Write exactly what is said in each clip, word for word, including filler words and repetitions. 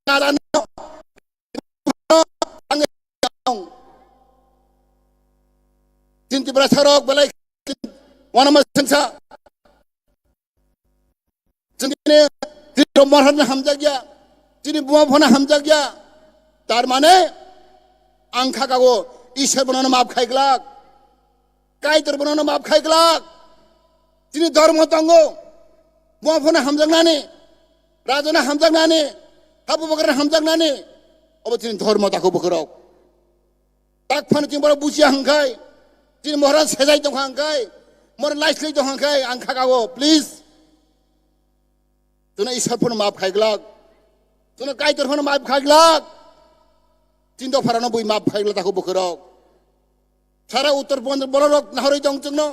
rajano, ang, chini Tiprasa rok belai wanama sengsa. Chini, chini Brahma hamjakya, chini buma phana hamjakya. Tar mane ang khakago Ishwar bonono maaf khaiglak, Kaitor bonono maaf khaiglak. Chini dhormo tongo, buma phana hamjaknani, rajana hamjaknani, habu bagrana hamjaknani. Obo chini dhormo takhuk bukhurok. Tak phano chini borok buchiya hwnkhai, chini Maharaj sejai tongkha hwnkhai, Maharaj laislai tongkha hwnkhai, ang khakago, please. Chwngno Ishwar phano maaf khaiglak, chwngno Kaitor phano maaf khaiglak, chini dopharano bui maaf khaiglak takhuk bukhurok. Sara Uttar Purbanchal borok rok naharwi tong chwngno,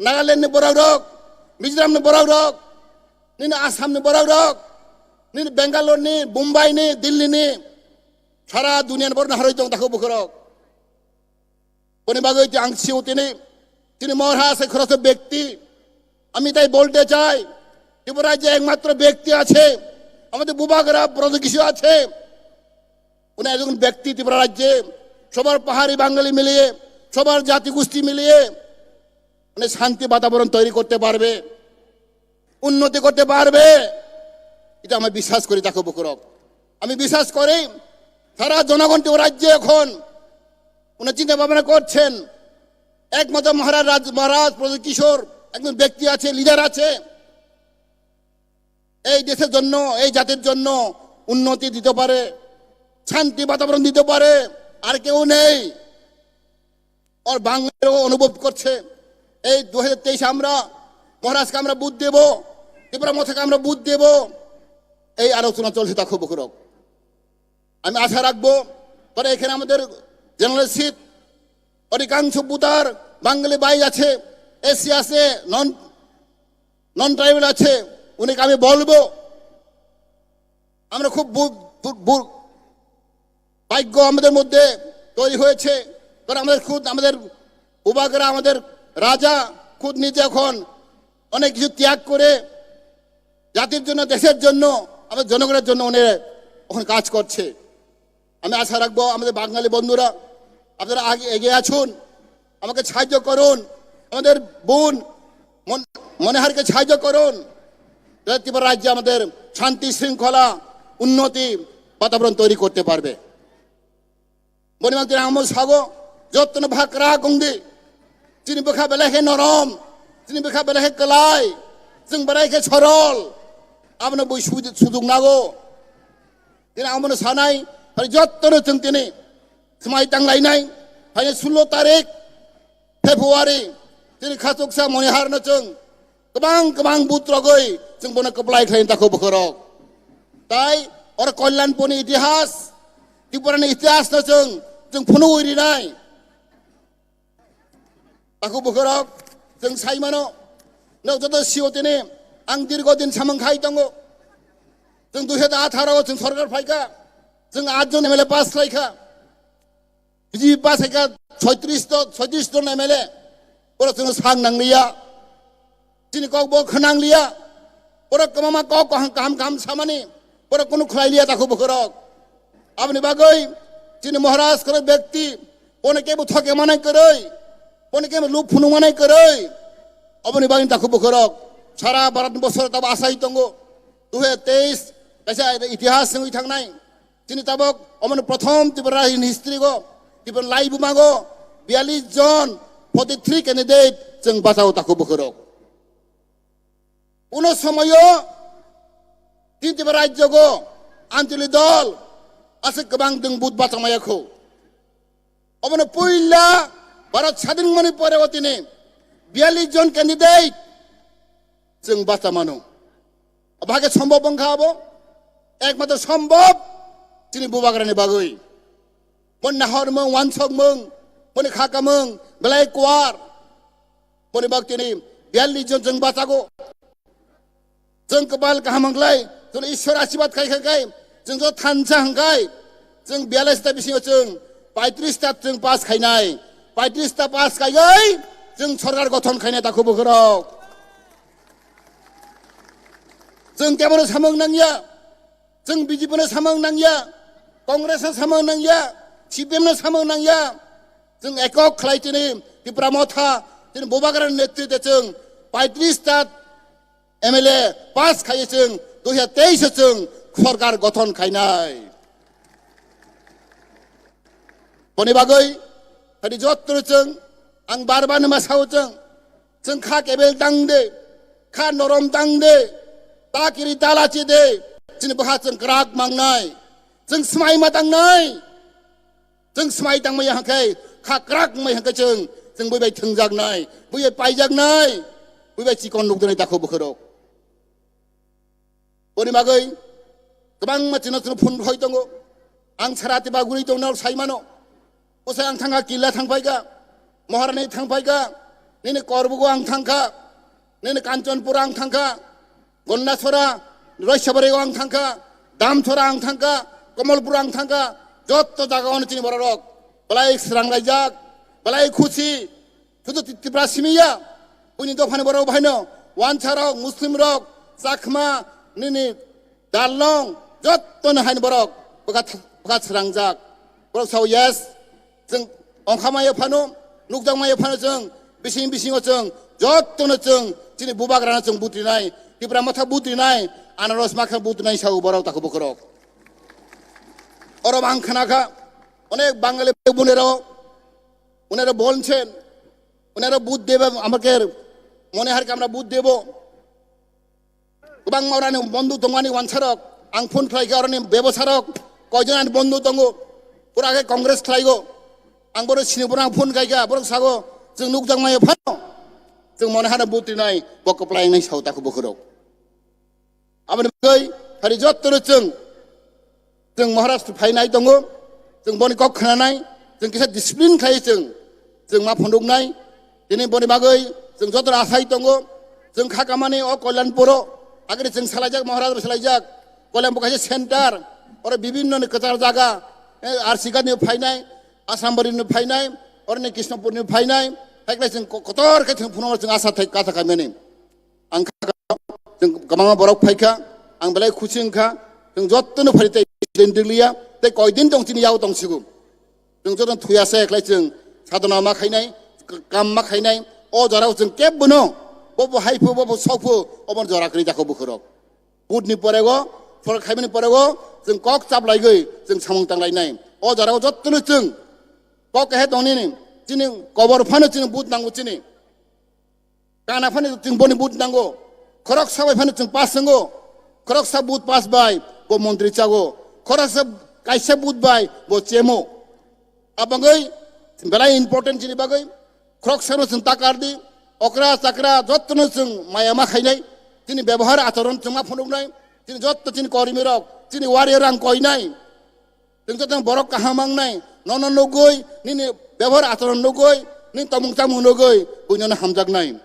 Nagaland ni borok rok, Mizoram ni borok rok, nini Assam ni borok rok, nini Bangalore ni, Mumbai ni, Delhi ni, sara duniya ni borok naharwi tong takhuk bukhurok. Boni bagwi ang sio tini, tini Maharaj se khoroksa bekti, আমি তাই বলতে চাই, ত্রিপুরা রাজ্যে একমাত্র ব্যক্তি আছে, আমাদের বুবাগ্রা প্রজা কিছু আছে, উনি একজন ব্যক্তি ত্রিপুরা রাজ্যে সবার পাহাড়ি বাঙালি মিলিয়ে, সবার জাতিগোষ্ঠী মিলিয়ে মানে শান্তি বাতাবরণ তৈরি করতে পারবে, উন্নতি করতে পারবে, এটা আমরা বিশ্বাস করি। দেখো বকুরক, আমি বিশ্বাস করি সারা জনগণ ত্রিপুরা রাজ্যে এখন উনি চিন্তা ভাবনা করছেন। একমাত্র মহারাজ রাজ-, মহারাজ প্রদ্যুৎ কিশোর একজন ব্যক্তি আছে, লিডার আছে, এই দেশের জন্য, এই জাতির জন্য উন্নতি দিতে পারে, শান্তি বাতাবরণ দিতে পারে, আর কেউ নেই। আর বাঙালিরাও অনুভব করছে, এই দু হাজার তেইশে আমরা মহারাজকে আমরা ভোট দেব, ত্রিপুরা মথাকে আমরা ভোট দেব, এই আলোচনা চলছে। দেখো বকুরক, আমি আশা রাখবো, পরে এখানে আমাদের জেনারেল সিট, অধিকাংশ ভোটার বাঙালি ভাই আছে, এসসি আছে, নন নন ট্রাইবাল আছে, উনিকে আমি বলবো। আমরা খুব বু-, বু-, বু-, ভাগ্য আমাদের মধ্যে তৈরি হয়েছে, কারণ আমাদের খুদ আমাদের বুবাগ্রা, আমাদের রাজা খুদ নিজে এখন অনেক কিছু ত্যাগ করে জাতির জন্য, দেশের জন্য, আমাদের জনগণের জন্য উনি এখন কাজ করছে। আমি আশা রাখবো আমাদের বাঙালি বন্ধুরা, আপনারা আগে এগিয়ে আসুন, আমাকে সাহায্য করুন, আমাদের বোন মন-, মনোহরকে সাহায্য করুন, যাতে ত্রিপুরা রাজ্যে আমাদের শান্তি শৃঙ্খলা, উন্নতি বাতাবরণ তৈরি করতে পারবে। Boni bagwi tini ang omo sago, jotono bwkha kwrak wng di. Chini bwkha belai khe norom, chini bwkha belai khe kwlai, chwng belai khe sorol. Abono bui sujud-, sujud nago. Tini ang omono sanai, phai jotono chwng tini swmai tanglainai, phai sullo tarik February, tini khachuksa Moniharno chwng kwbang kwbang but rogwi chwng bono kwplai khlai, takhu bwkhorok. Tai oro Kalyanpurni itihas, Tripurani itihasno chwng, chwng phunugwi rinai. Takhu bwkhorok, chwng sai mano, nok joto sio tini ang dirgo din samung khai tongo. Chwng dui hajar atharo o chwng sorkar phaikha, chwng atjon M L A pass khlaikha. B J P pass khaikha soitris to, soitris jon M L A. Borok chwngno sak nangliya. Chini kok bo khwnangliya. Borok kwbangma kok kaham kaham kaham samani borok kunu khlailiya, takhu bwkhorok. Aboni bagwi chini Maharaj khorok bekti, bono kebo thoke manai kwrwi, bono kebo luk phunuk manai kwrwi. Aboni bagwi, takhu bwkhorok, sara Bharat bosor tabo asai tongo. Dui hajar teis kaisa itihas wngwi thangnai. Chini tabok omono prothom Tripura in history go, Tripura laibumago biyallis jon, forty three candidate chwng bachao, takhu bwkhorok. Uno somoyo tini Tripura rajyo go ancholi dol aswk kwbang dwng but bachamaiyakho. Omono puila Bharat sadin mani pore o tini biyallis jon candidate chwng bachamano. Bahai khe sombhob wngkha abo? Ekmatro sombhob chini bubagrani bagwi. Boni nahormung, wansokmung, boni khakamung belai kuar. Boni bak tini biyallis jon chwng bachago. Chwng kwbal kaham wngkhlai, chwng Ishwar asibad khai khai khai, chwng jo thansa hwnkhe, chwng biyallis ta bisingo chwng paitris ta chwng pass khainai, paitris ta pass khaiwi chwng sorkar gothon khainai, takhu bwkhorok. Chwng kebono samung nangya, Chwng B J P no samung nangya, Congress no samung nangya, C P M no samung nangya. Chwng ekok khlai chini Tipra Motha, chini Bubagra ni netritwe chwng paitris ta M L A pass khaiwi chwng dui hazar teis o chwng sorkar gothon khainai. Boni bagwi, hadi jotto chwng, ang bar bar nima sao chwng, chwng kha kebel tang de, kha norom tang de, ta kiri ta lachi de, chini bwkha chwng kwrak mangnai, chwng swmai ma tangnai, chwng swmai tangmaya hwnkhe, kha kwrak wngmai hwnkhe chwng, chwng bui bai thwngjaknai, bui bai paijaknai, bui bai chikon nukjaknai takhuk bwkhwrok. Boni bagwi kwbangma chino chino phone rwhai tongo. Ang sara tiba guri tongna sai mano. Usai ang thangkha Killa thangphaikha, Maharani thangphaikha, nini Korbugo ang thangkha, nini Kanchanpura ang thangkha, Gondasora, Roisabari ang thangkha, Damsora ang thangkha, Komolpur ang thangkha, jotto jaga ono chini bororok. Belai srang laijak, belai khusi, Sudu Ti-, Tipra simi ya, buini dophani borok bahaino, Wansa rok, Muslim rok, Chakma, nini Darlong, jottoni haini borok, bwkha th-, bwkha srangjak. Borok sao, yes, chwng ongkha maya phano, nukjak maya phano chwng, bising bisingo chwng, jottono chwng, chini Bubagrano chwng butrinai, Tipra Motha butrinai, Anaros Makha butrinai sao borok takhuk bwkhwrok. Oro ang khnakha, onek Bangali bunero, unero bolchen, Unero vote debo, আমাকে মনে হয় কি আমরা ভোট দেব। Kwbangma orani bondhu tongmani wansarok, ang phone khlaikha orani bebosarok, koijon ani bondhu tongo, pura khe Congress khlaigo. Ang borok sini borok ang phone khaikha, borok sago, chwng nukjak maya phano, chwng mone hano vote rinai, bo kwplai wngnai sao takhuk bwkhwrok. Aboni bagwi hari jottono chwng, chwng Maharashtra phainai tongo, chwng boni kok khnanai, chwng kisa discipline khlai chwng, chwng ma phunuknai. Tini boni bagwi chwng joto asai tongo, chwng kha kamani o Kalyanpuro, agini chwng salaijak, Maharashtra salaijak, Kalyanpur kaisa center, oro bibinno ni kwchar jaga, eh, R C Ghat ni phainai, Asambari ni phainai, oroni Krishnapur ni phainai, haiklai chwng ko-, kotor khe chwng phunukno chwng asa thai kasa khaimani. Ang kha, chwng kwbangma borok phaikha, ang belai khusi wngkha, chwng jottono phari tei din dikliya, tei koidin tong chini yao tongsigo. Chwng joto thuya se khlai chwng sadhana ma khainai, k-, kam ma khainai, o jorao chwng kebbono, bobo haiphu, bobo sokphu, obo jora kwrwi jakho bwkhwrok. Vote ni porego, sorkar khaimani porego, chwng kok chaplaigwi, chwng samung tanglainai. O jorao jottono chwng kok kahe tongnini, chini kobor phano chini vote nango chini. Kana phano chwng boni vote nango. Khoroksa bai phano chwng pass wngo. Khoroksa vote pass bai bo montri chago. Khoroksa kaisa vote bai bo chemo. Abangwi belai important chini bagwi. Khoroksa no chwng takar di. Okra chakra jotto no chwng maya ma khainai. Chini bebohar acharon chwng ma phunuknai. Chini jotto chini kormi rok, chini warrior rang koinai. Chwng joto borok kaham mangnai, nono nugwi, nini bebohar acharon nugwi, nini tomung chamung nugwi, buinono hamjaknai.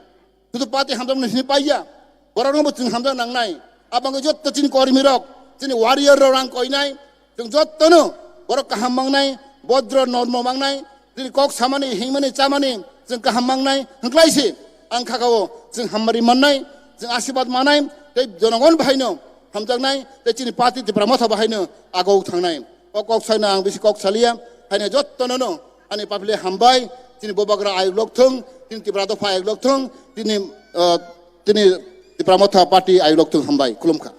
Sudu party hamjakmani sini paiya, borokno bo chwng hamjak nangnai. Abangwi jotto chini kormi rok, chini warrior rok rang koinai, chwng jottono borok kaham mangnai, bodro normo mangnai, Chini kok samani, hingmani, chamani, chwng kaham mangnai, hwnkhlai se ang khakao, chwng hammari mannai, chwng asirwad manai, tei jonogon bahaino hamjaknai, tei chini party Tipra Motha bahaino agou thangnai. O kok saino ang bisi kok saliya, haino jottono no ani papile hambai, chini Bubagra ayuk lok thung, chini Tipra Dopha ayuk lok thung, chini, ah, chini Tipra Motha party ayuk lok thung hambai, khulumkha.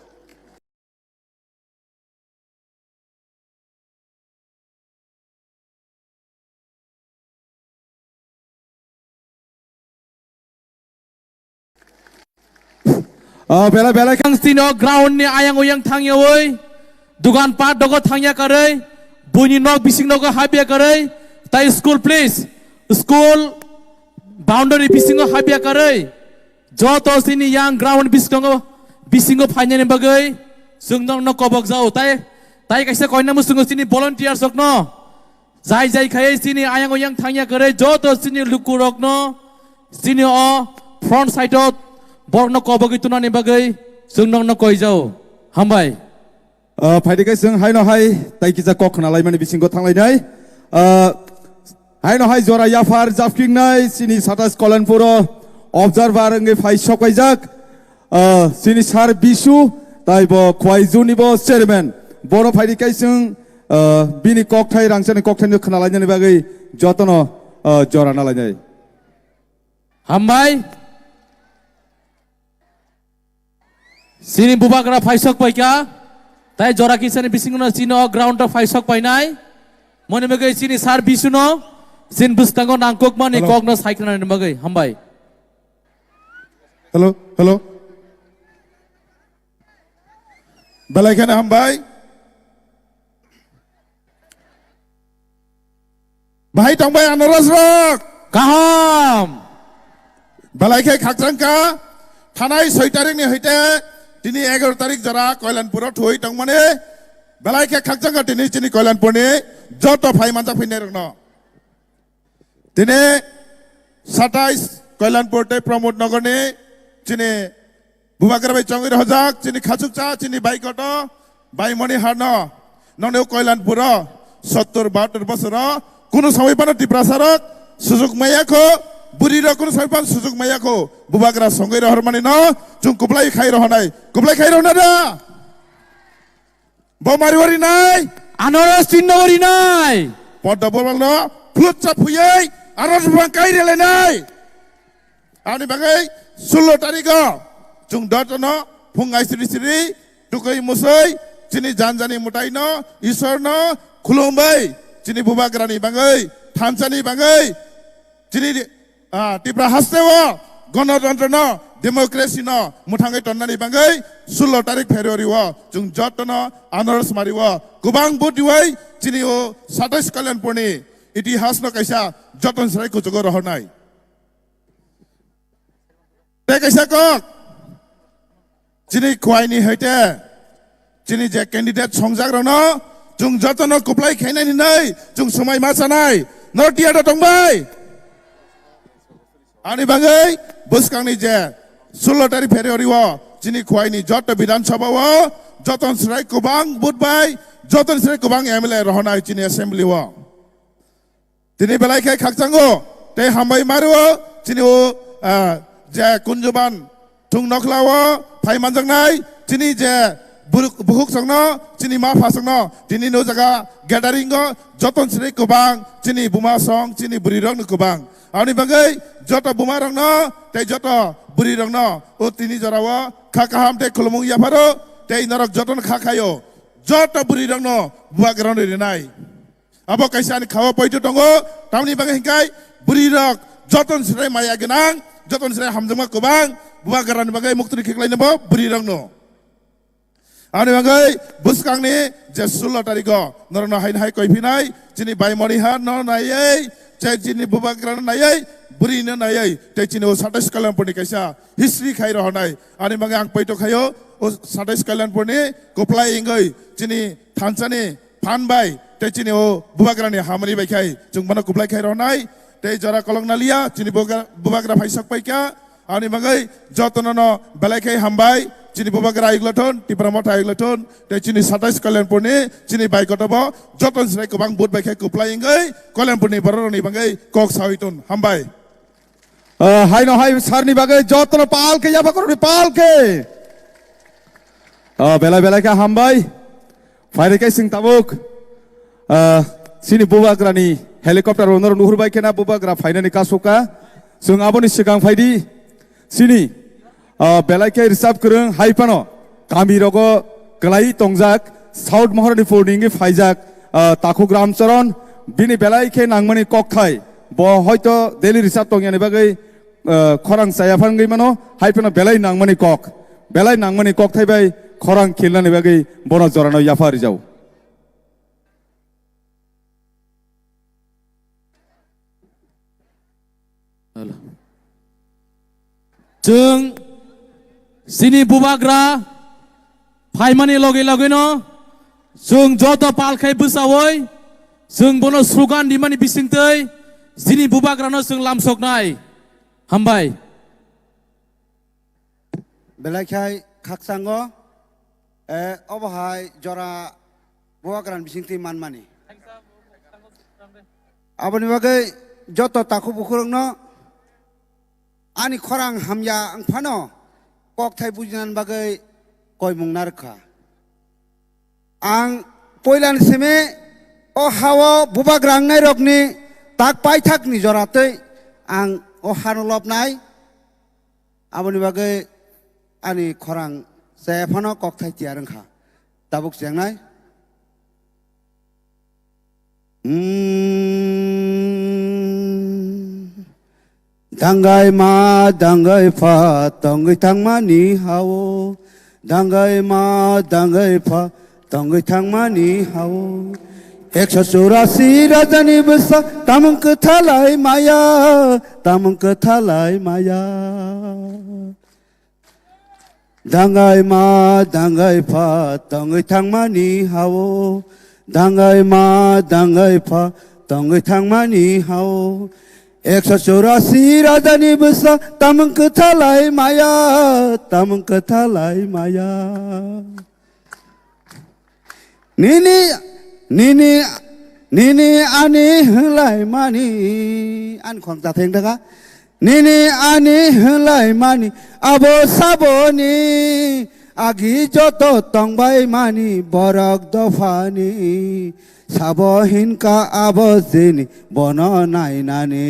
Ah, belai belai khang sini o ground ni ayang uyang thangyawi, dukan pat dogo thangya karwi, buini nok bising nogo habya karwi, tai school please, school boundary bisingo habya karwi. Joto chini yang ground bisingo, bisingo phainani bagwi chwng nokno kobok jao. Tai, tai kaisa koina musungo chini volunteers rokno. Jai jai khai chini ayang oyang thangya kwrwi joto chini lukurokno chini o front side o borokno kobogwi tunani bagwi chwng nokno koi jao. Hambai. Ah, phaidi khe chwng haino hai tai kisa kok khna laimani bisingo thanglainai. Ah, haino hai jora yaphar japkingnai chini satas Kolanpuro observer wngwi phai sokpaijak. Ah, chini sir Bisu, Tai bo Khwaijuni bo chairman, bono phaidi kaising, ah, bini kokthai rangchani kokthai no khna lainani bagwi jotono, ah, jora na lainai. Hambai. Chini bubagra phaisok paikha. Tai jora kisani bisingo chini o ground o phaisok painai. Moni bagwi chini sar bisuno. Chini bwskango nangkukmani Hello. Kokno saiknani bagwi. Hambai. Hello, hello. Belai kheno hambai. Bahai tongbai anaros rok. Kaham. Belai khe khakchangkha. Thanai soi tarik ni hoite tini egaroh tarik jora Koilanpuro thoi tongmani. Belai khe khakchangkha tini chini Koilanpurni joto phai manjak phinai rokno. Tini satais Koilanpur tei Pramod Nagarni chini bubagra bai chongwi rohojak, chini khachukcha, chini baikoto, baimoni harno, nongni o Koilanpuro sottor bahattor bosoro kunu samwi phano Tiprasa rok sujuk maya kho, bwrwi rok kunu samwi phano sujuk maya kho, bubagra songwi rohormani no chwng kuplai khai rohonai, kuplai khai rohonai da? Bo mari wari nai? Anaros tinno wari nai? Poddo borok no phlut cha phuyai, anaros bang kai rele nai. Ani bagwi sullo tarigo chwng dotono phung ai siri siri tukui musui chini janjani mwtaino Isorno khulumbai chini bubagrani bagwi thansani bagwi chini, ah, Tipra hasteo gonotantrano democracyno mwthangwi tonnani bagwi sullo tarik February o chwng jotono anaros mario kwbang vote riwai chini o satais Kalyanpurni itihasno kaisa joton srai kuchugo rohornai. Tei kaisa kok, chini Khwaini hoite, chini je candidate songjak rokno, chwng jotono kuplai khainai hinwi, chwng swmai ma chanai, norok tiyar da tongbai? Ani bagwi bwskangni je sullo tarik February o, chini Khwaini joto Bidhan Sabha o, joton srai kwbang vote bai, joton srai kwbang M L A rohonai chini assembly o. Tini belai khe khakchango, tei hambai mario, chini o, ah, je kunjuban thung nokhla o phai manjaknai, chini je buruk-, bukhuk songno, chini ma pha songno, tini no jaga gathering o joton sri kwbang, chini buma song, chini bwrwi rokno kwbang. Aboni bagwi joto buma rokno, tei joto bwrwi rokno, o tini jora o kha kaham tei khulumung yapharo, tei norok jotono kha khaio, joto bwrwi rokno bubagrano rinai. Abo kaisa ani khao poito tongo, tamni bagwi hinkai bwrwi rok joton srai maya gwnang, joton srai hamjakma kwbang, bubagrani bagwi muktuni khiklaino bo bwrwi rokno. Ani bagwi bwskangni je sullo tariko norokno haino hai koi phinai, chini bai moriha no naiwi, chai chini bubagrano naiwi, bwrwino naiwi, tei chini o satais Kalyanpurni kaisa history khai rohornai. Ani bagwi ang poito khaio, o satais Kalyanpurni kwplai wngwi chini thansani phan bai tei chini o bubagrani hamari bai khai chwng bono kwplai khai rohornai. Tei jora kolok naliya chini bubagra, bubagra phai sok paikha. Ani bagwi jotono no belai khai hambai. Chini bubagra ayukla thun, Tipra Motha ayukla thun, tei chini satais Kalyanpurni chini bai kotobo joton srai kwbang vote bai khai kwplai wngwi Kalyanpurni bororokni bagwi kok sawi thun. Hambai. Ah, haino hai sarni bagwi jotono pal khe, yapha korokni pal khe. Ah, belai belai khe hambai. Phairikhe chwng tabuk, ah, chini bubagrani helicopter bo norok nuhurbai khena bubagra phainani kasukha. Chwng aboni swkang phaidi chini, ah, belai khe rwchap kwrwng hai phano kami rogo kwlai tongjak South Maharanipur ni wngwi phaijak, ah, Takhuk Ramcharan, bini belai khe nangmani kokthai bo hoito daily rwchap tongyani bagwi, ah, khorang chaya phangwi mano, hai phano belai nangmani kok, belai nangmani kokthai bai khorang khilnani bagwi bono jorano yapha rijao. Chwng chini bubagra phaimani logi logino chwng joto pal khai bwchaui chwng bono slogan dimani bisingtwi chini bubagrano chwng lamsoknai. Hambai. Belai khai khakchango, eh, obo hai jora bubagrani bisingtwi manmani. Aboni bagwi joto takhuk bukhurokno ani khorang hamya wng phano kokthai bujinani bagwi koimung narwkha. Ang poilani simi o hao bubagra wngnairokni tak paithakni joratwi ang o hano lobnai. Aboni bagwi ani khorang chaya phano kokthai tiyar wngkha. Tabuk chengnai. Hmm. Dangai ma, dangai pha, tongwi thangmani hao. Dangai ma, dangai pha, tongwi thangmani hao. Ekso churasi rajani bwsa, tamung kwthalai maya, tamung kwthalai maya. Dangai ma, dangai pha, tongwi thangmani hao. Dangai ma, dangai pha, tongwi thangmani hao. Ekso churasi rajani bwsa, tamung kwthalai maya, tamung kwthalai maya. Nini, nini, nini ani hwnlaimani, ani khorang chatheng daga. Nini ani hwnlaimani, abo saboni, agi joto tongbaimani, borok dophani, sabo hinka abo jini, bono nainani.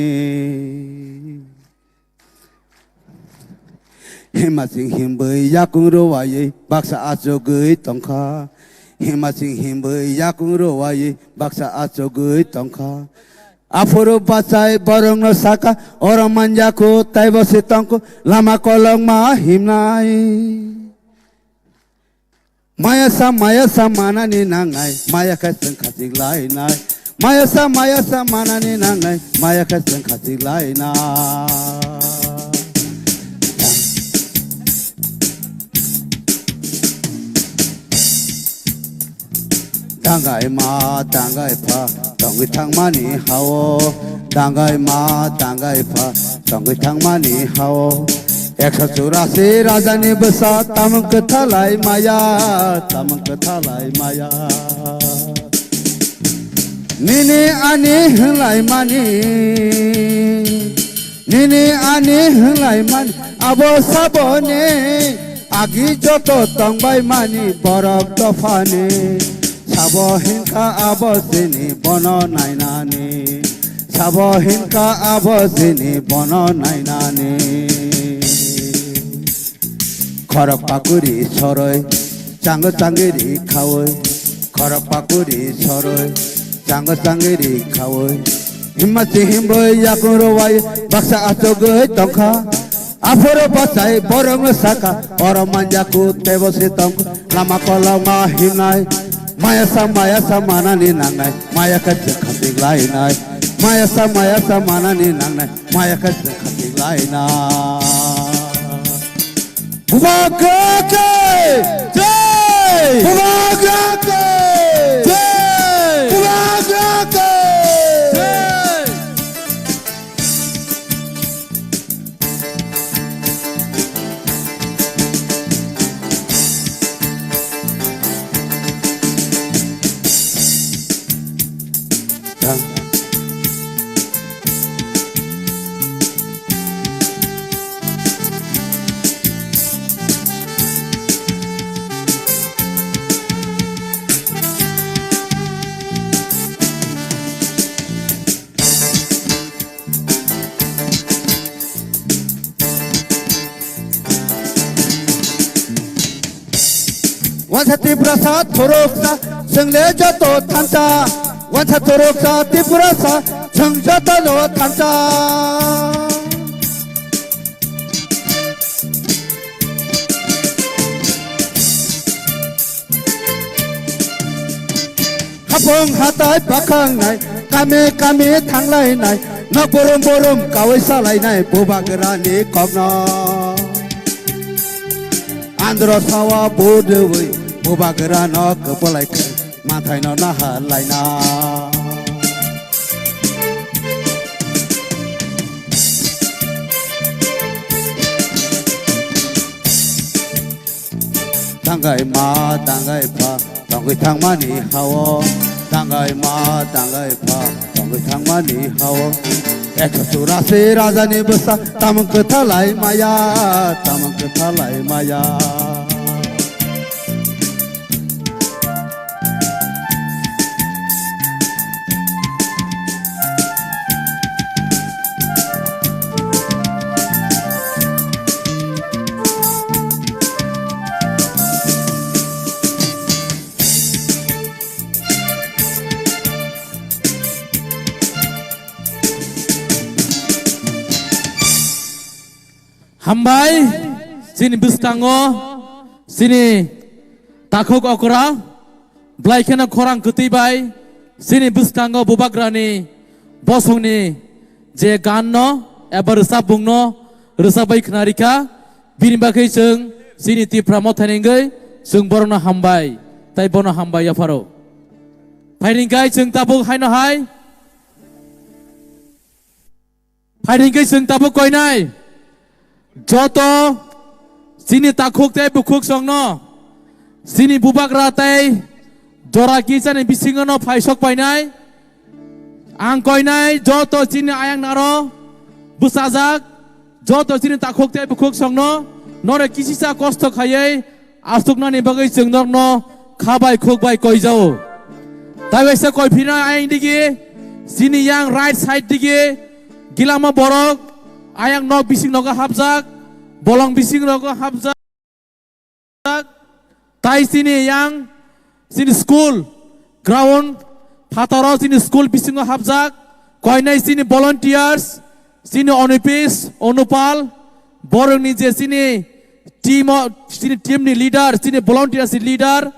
Himaching himbwi yakung rwaiwi baksa achugwi tongkha. Himaching himbwi yakung rwaiwi baksa achugwi tongkha. Aphuru bachai borokno saka, oro manjaku taibo se tongkhu, lama kolokma himnai. Maya sa, maya sa manani nangnai, maya khe chwng khachik lainai. Maya sa, maya sa manani nangnai, maya khe chwng khachik lainai. Dangai ma, dangai pha, tongwi thangmani hao. Dangai ma, dangai pha, tongwi thangmani hao. Ekso churasi rajani bwsa, tamung kwthalai maya, tamung kwthalai maya. Nini ani hwnlaimani, nini ani hwnlaimani, abo saboni, agi joto tongbaimani, borok dophani. Sabo hinka abo jini bono nainani. Sabo hinka abo jini bono nainani. Khorok pakuri soroi, chango changiri khaoi. Khorok pakuri soroi, chango changiri khaoi. Himma si himboi yakung rowai, baksa achogoi tongkha. Aphuru bachai borokno saka, oro manjaku teibo se tongkha. Lama kolokma himnai, maya sa, maya sa manani nangnai, maya khe chwng khachik lainai. Maya sa, maya sa manani nangnai, maya khe chwng khachik lainai. Bubagra khe jai! Bubagra khe jai! Bubagra khe jai! Wansa Tiprasa thoroksa, chwngle joto thansa. Wansa thoroksa Tiprasa, chwng joto no thansa. Hapung hatai bakhangnai, kami kami thanglainai, nok borom borom kawi salainai, bubagrani kokno. Andro sawa budui, bubagrano kwpwlai khe, mathaino nahar laina. Tangai ma, tangai pha, tongwi thangmani hao. Tangai ma, tangai pha, tongwi thangmani hao. Ekso churasi rajani bwsa, tamung kwthalai maya, tamung kwthalai maya. Hambai, chini bwskango, chini takhuk okra, belai kheno khorang kwtwi bai, chini bwskango bubagrani bosongni je ganno eba rwchapmungno rwchapbai khwnarikha, bini bagwi chwng chini Tipra Mothaini wngwi chwng borokno hambai, tai bono hambai yapharo. Phaini hwnkhe chwng tabuk haino hai. Phaidi hwnkhe chwng tabuk koinai. Joto chini takhuk tei bukhuk songno chini bubagra tei jora kisani bisingo no phaisok painai. Ang koinai joto chini ayang naro bwsajak, joto chini takhuk tei bukhuk songno nore kisisa kosto khaiwi aswknani bagwi chwng norokno kha bai khuk bai koijao. Tai waisa koiphirna ayang digi, chini yang right side digi, gilama borok, ayang nok bising nogo hapjak, bolong bising nogo hapjak, tai chini yang chini school ground phataro chini school bisingo hapjak, koinai chini volunteers, chini Onipis, Onupal, borokni je chini team o, chini team ni leader, chini volunteers ni leader,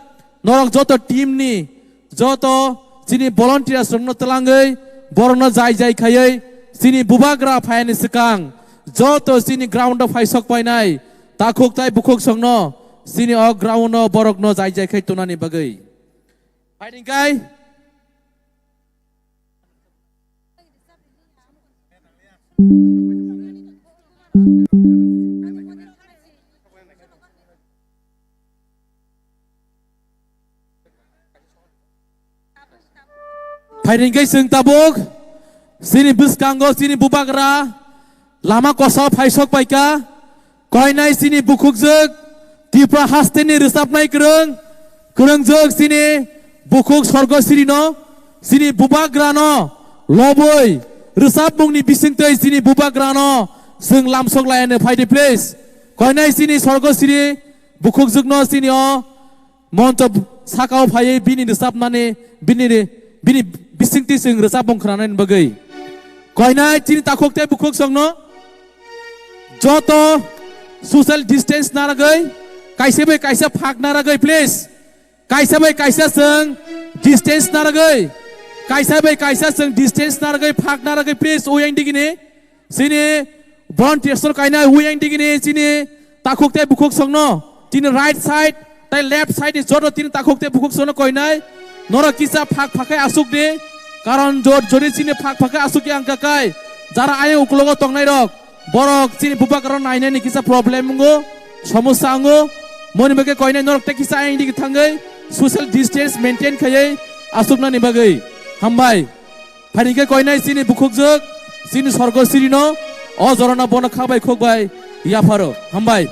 norok joto team ni, joto chini volunteers rokno twlangwi, borokno jai jai khaiwi, chini bubagra phaiyani swkang, joto chini ground o phaisok painai, takhuk tai bukhuk songno, chini o ground o borokno jai jai khai tonani bagwi. Phaidi hwnkhe, phaidi hwnkhe chwng tabuk chini bwskango chini bubagra lama kosa phaisok paikha, koinai chini bukhukjwk Tipra hasteni rwchapnai kwrwng, kwrwngjwk chini bukhuk Sorgosrino, chini bubagrano lobwi rwchapmungni bisingtwi chini bubagrano chwng lamsok laiano phaidi please. Koinai chini Sorgosri bukhukjwkno chini o moncho saka o phaiwi bini rwchapmani, bini, bini bisingtwi chwng rwchapmung khwnanani bagwi. Koinai chini takhuk tei bukhuk songno joto social distance naragwi, kaisa bai kaisa phak naragwi, please. Kaisa bai kaisa chwng distance naragwi, kaisa bai kaisa chwng distance naragwi, phak naragwi, please, uyang digini. Chini volunteers no kainai uyang digini chini takhuk tei bukhuk songno. Chini right side tei left side ni joto chini takhuk tei bukhuk songno koinai. Norok kisa phak phakai asuk di. Karon jor jori chini phak phakai asuk yang kakai. Jara ayang ukulogo tongnai rok. Borok chini bubagra nainani kisa problem wngo. Somosya wngo. Moni bagwi koinai norok tei kisa ayang digi thangwi social distance maintain khaiwi asuknani bagwi. Hambai. Phaidi hwnkhe koinai chini bukhukjwk, chini Sorgosrino, o jorano bono kha bai khuk bai yapharo. Hambai.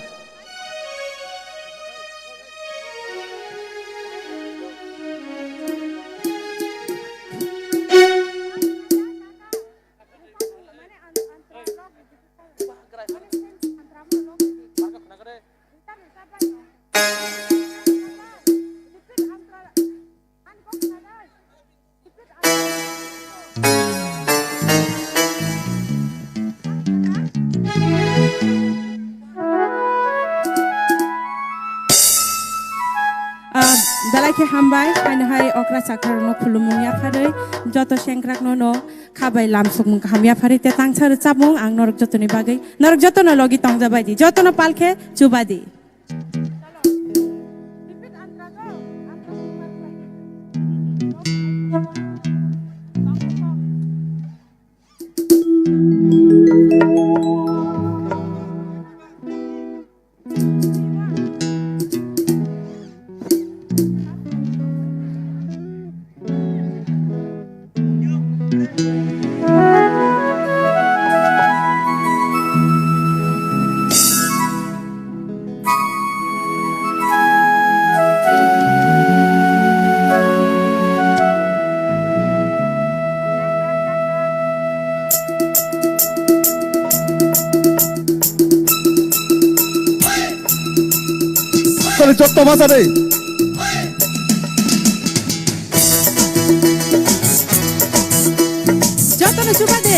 Ah, belai khe hambai, haino hai okra chakra rokno khulumung yapharwi, joto sengkrak no no kha bai lamsukmung kaham yapharwi te tangsa rwchapmung ang norok jotoni bagwi, norok jotono logi tongjabai di, jotono pal khe chuba di. Kali jotto basa de. Jotono chuba de.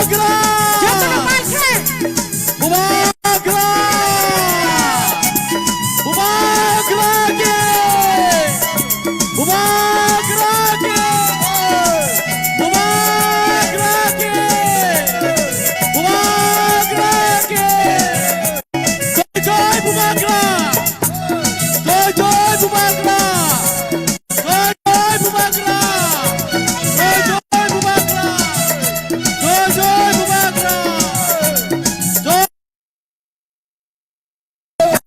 Bubagra! Jotono palkhe! Bubagra! Bubagra ki! Bubagra ki! Bubagra ki! Bubagra ki! Jai Jai Bubagra! Jai Jai Bubagra! Jai Jai Bubagra! Jai Jai Bubagra! Jai Jai Bubagra! Jai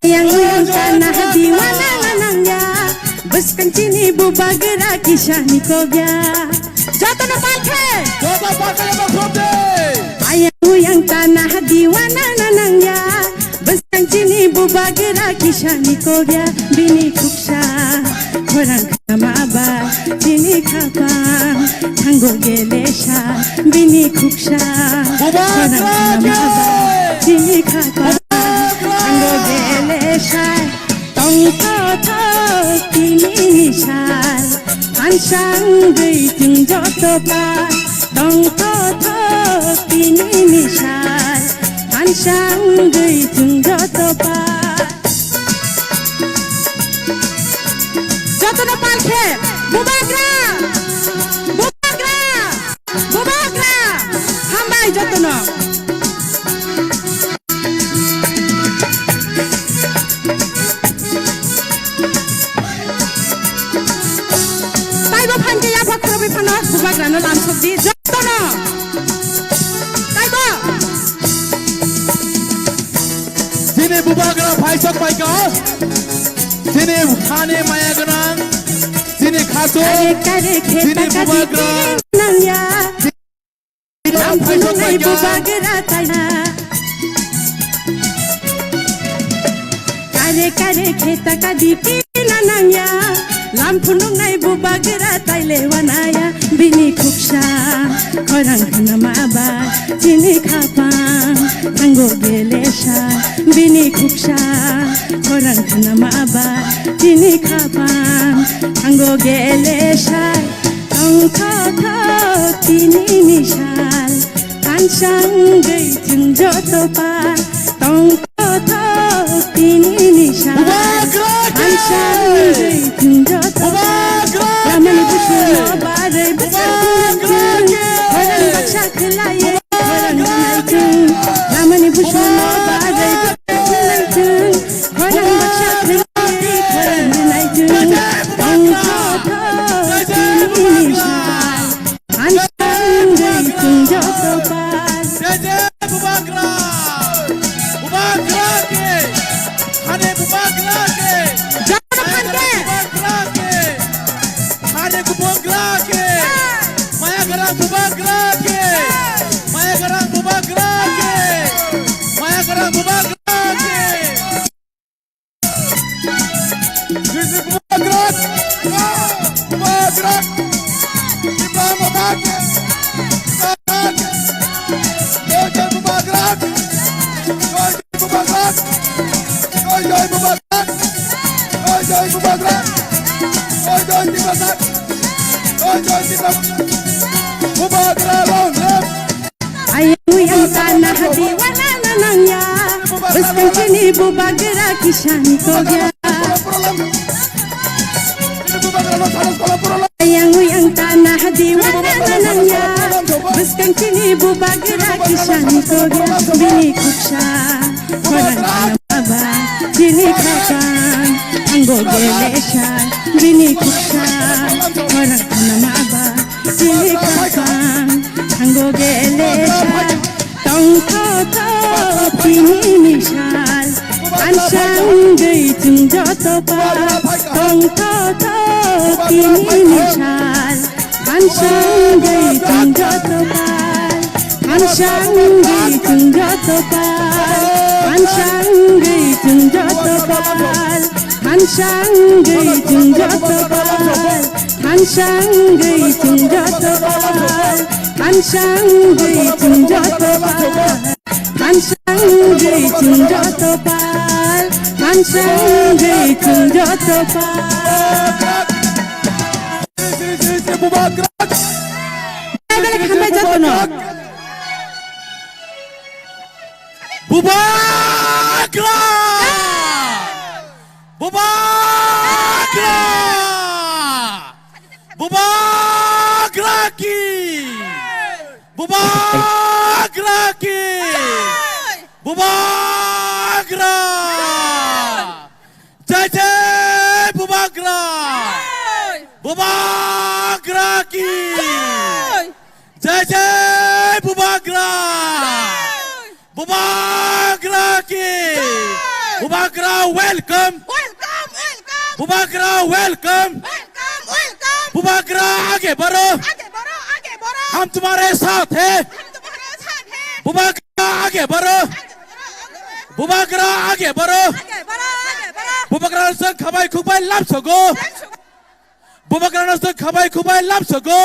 Yang yang tanah diwana nanang ya. Bwskang chini Bubagra kisani kobya. Jotono palkhe. Joto palkhe joto khobde. Ayang uyang tanah diwana nanang ya. Bwskang chini Bubagra kisani kobya. Bini khuksa khorang khama ba chini khapang thango gelesa. Bini khuksa Bubagra khorang khama ba chini khapang thango gelesa. Tongthothok tini ni sal, hansang gwi chwng joto pa. Tongthothok tini ni sal, hansang gwi chwng joto pa. Jotono palkhe, Bubagra! Bubagra! Bubagra! Hambai jotono. Taibo phan khe yapha khoroknwi phano Bubagrano lamsok di jotono. Taibo. Chini Bubagra phaisok paikha. Chini hani maya gwnang. Chini khasu. Kare kare khe chini taka Bubagra. Nang ya. Lam phunuknai Bubagra taina. Kare kare khe taka di pina nangya. Lam phunuknai Bubagra taile wanaya. Bini khuksa khorang khna ma ba chini khapang thango gelesa. Bini khuksa khorang khna ma ba chini khapang thango gelesa. Tongthothok tini ni sal, hansang gwi chwng joto pa. Tongthothok tini ni sal, Bubagra ki! Hansang gwi chwng joto pa. Bubagra ki! Lamani busu no barwi bwswk Bubagra ki! Khorang baksa khwlaiwi khorang Bubagra ki! Lamani busu no barwi bwswk khwlaiwi khorang baksa khwlaiwi khorang rwnai chwng. Tongthothok tini ni sal. Hansang gwi chwng joto pa. Jai Jai Bubagra! Bubagra ki! Hani Bubagra ki! Joto phan khe! Bubagra ki! Hani Bubagra ki! Maya Garang Bubagra ki! Maya Garang Bubagra ki! Maya Garang Bubagra ki! Ayang uyang sana hadi wala nanang ya. Bwskang chini bubagra kisang togya. Ayang uyang tana hadi wana nanang ya. Bwskang chini bubagra kisang togya. Bini khuksa khorang kana maba chini khakang. Ango gelesa bini khuksa khorang kana maba chini khakang. Ango gelesa. Tongthoto tini ni sal, hansangwi chwng joto pal. Tongthoto tini ni sal, hansangwi chwng joto pal. Hansangwi chwng joto pal, hansangwi chwng joto pal, hansangwi chwng joto pal, hansangwi chwng joto pal. Hansangwi chwng joto pal, hansangwi chwng joto pal, hansangwi chwng joto pal. Belai belai hambai jotono. Bubagra! Bubagra! Bubagra ki! Bubagra ki! Bubagra! Jai jai Bubagra! Bubagra ki! Jai jai Bubagra! Bubagra ki! Jai! Bubagra welcome! Welcome, welcome! Bubagra welcome! Welcome, welcome! Bubagra आगे बढ़ो! आगे बढ़ो, आगे बढ़ो! हम तुम्हारे साथ हैं! हम तुम्हारे साथ हैं! Bubagra आगे बढ़ो! आगे बढ़ो, आगे बढ़ो! Bubagra आगे बढ़ो! आगे बढ़ो, आगे बढ़ो! Bubagra no song khabai khubai lamsogo! Lamsogo! Bubagra no song khabai khubai lamsogo.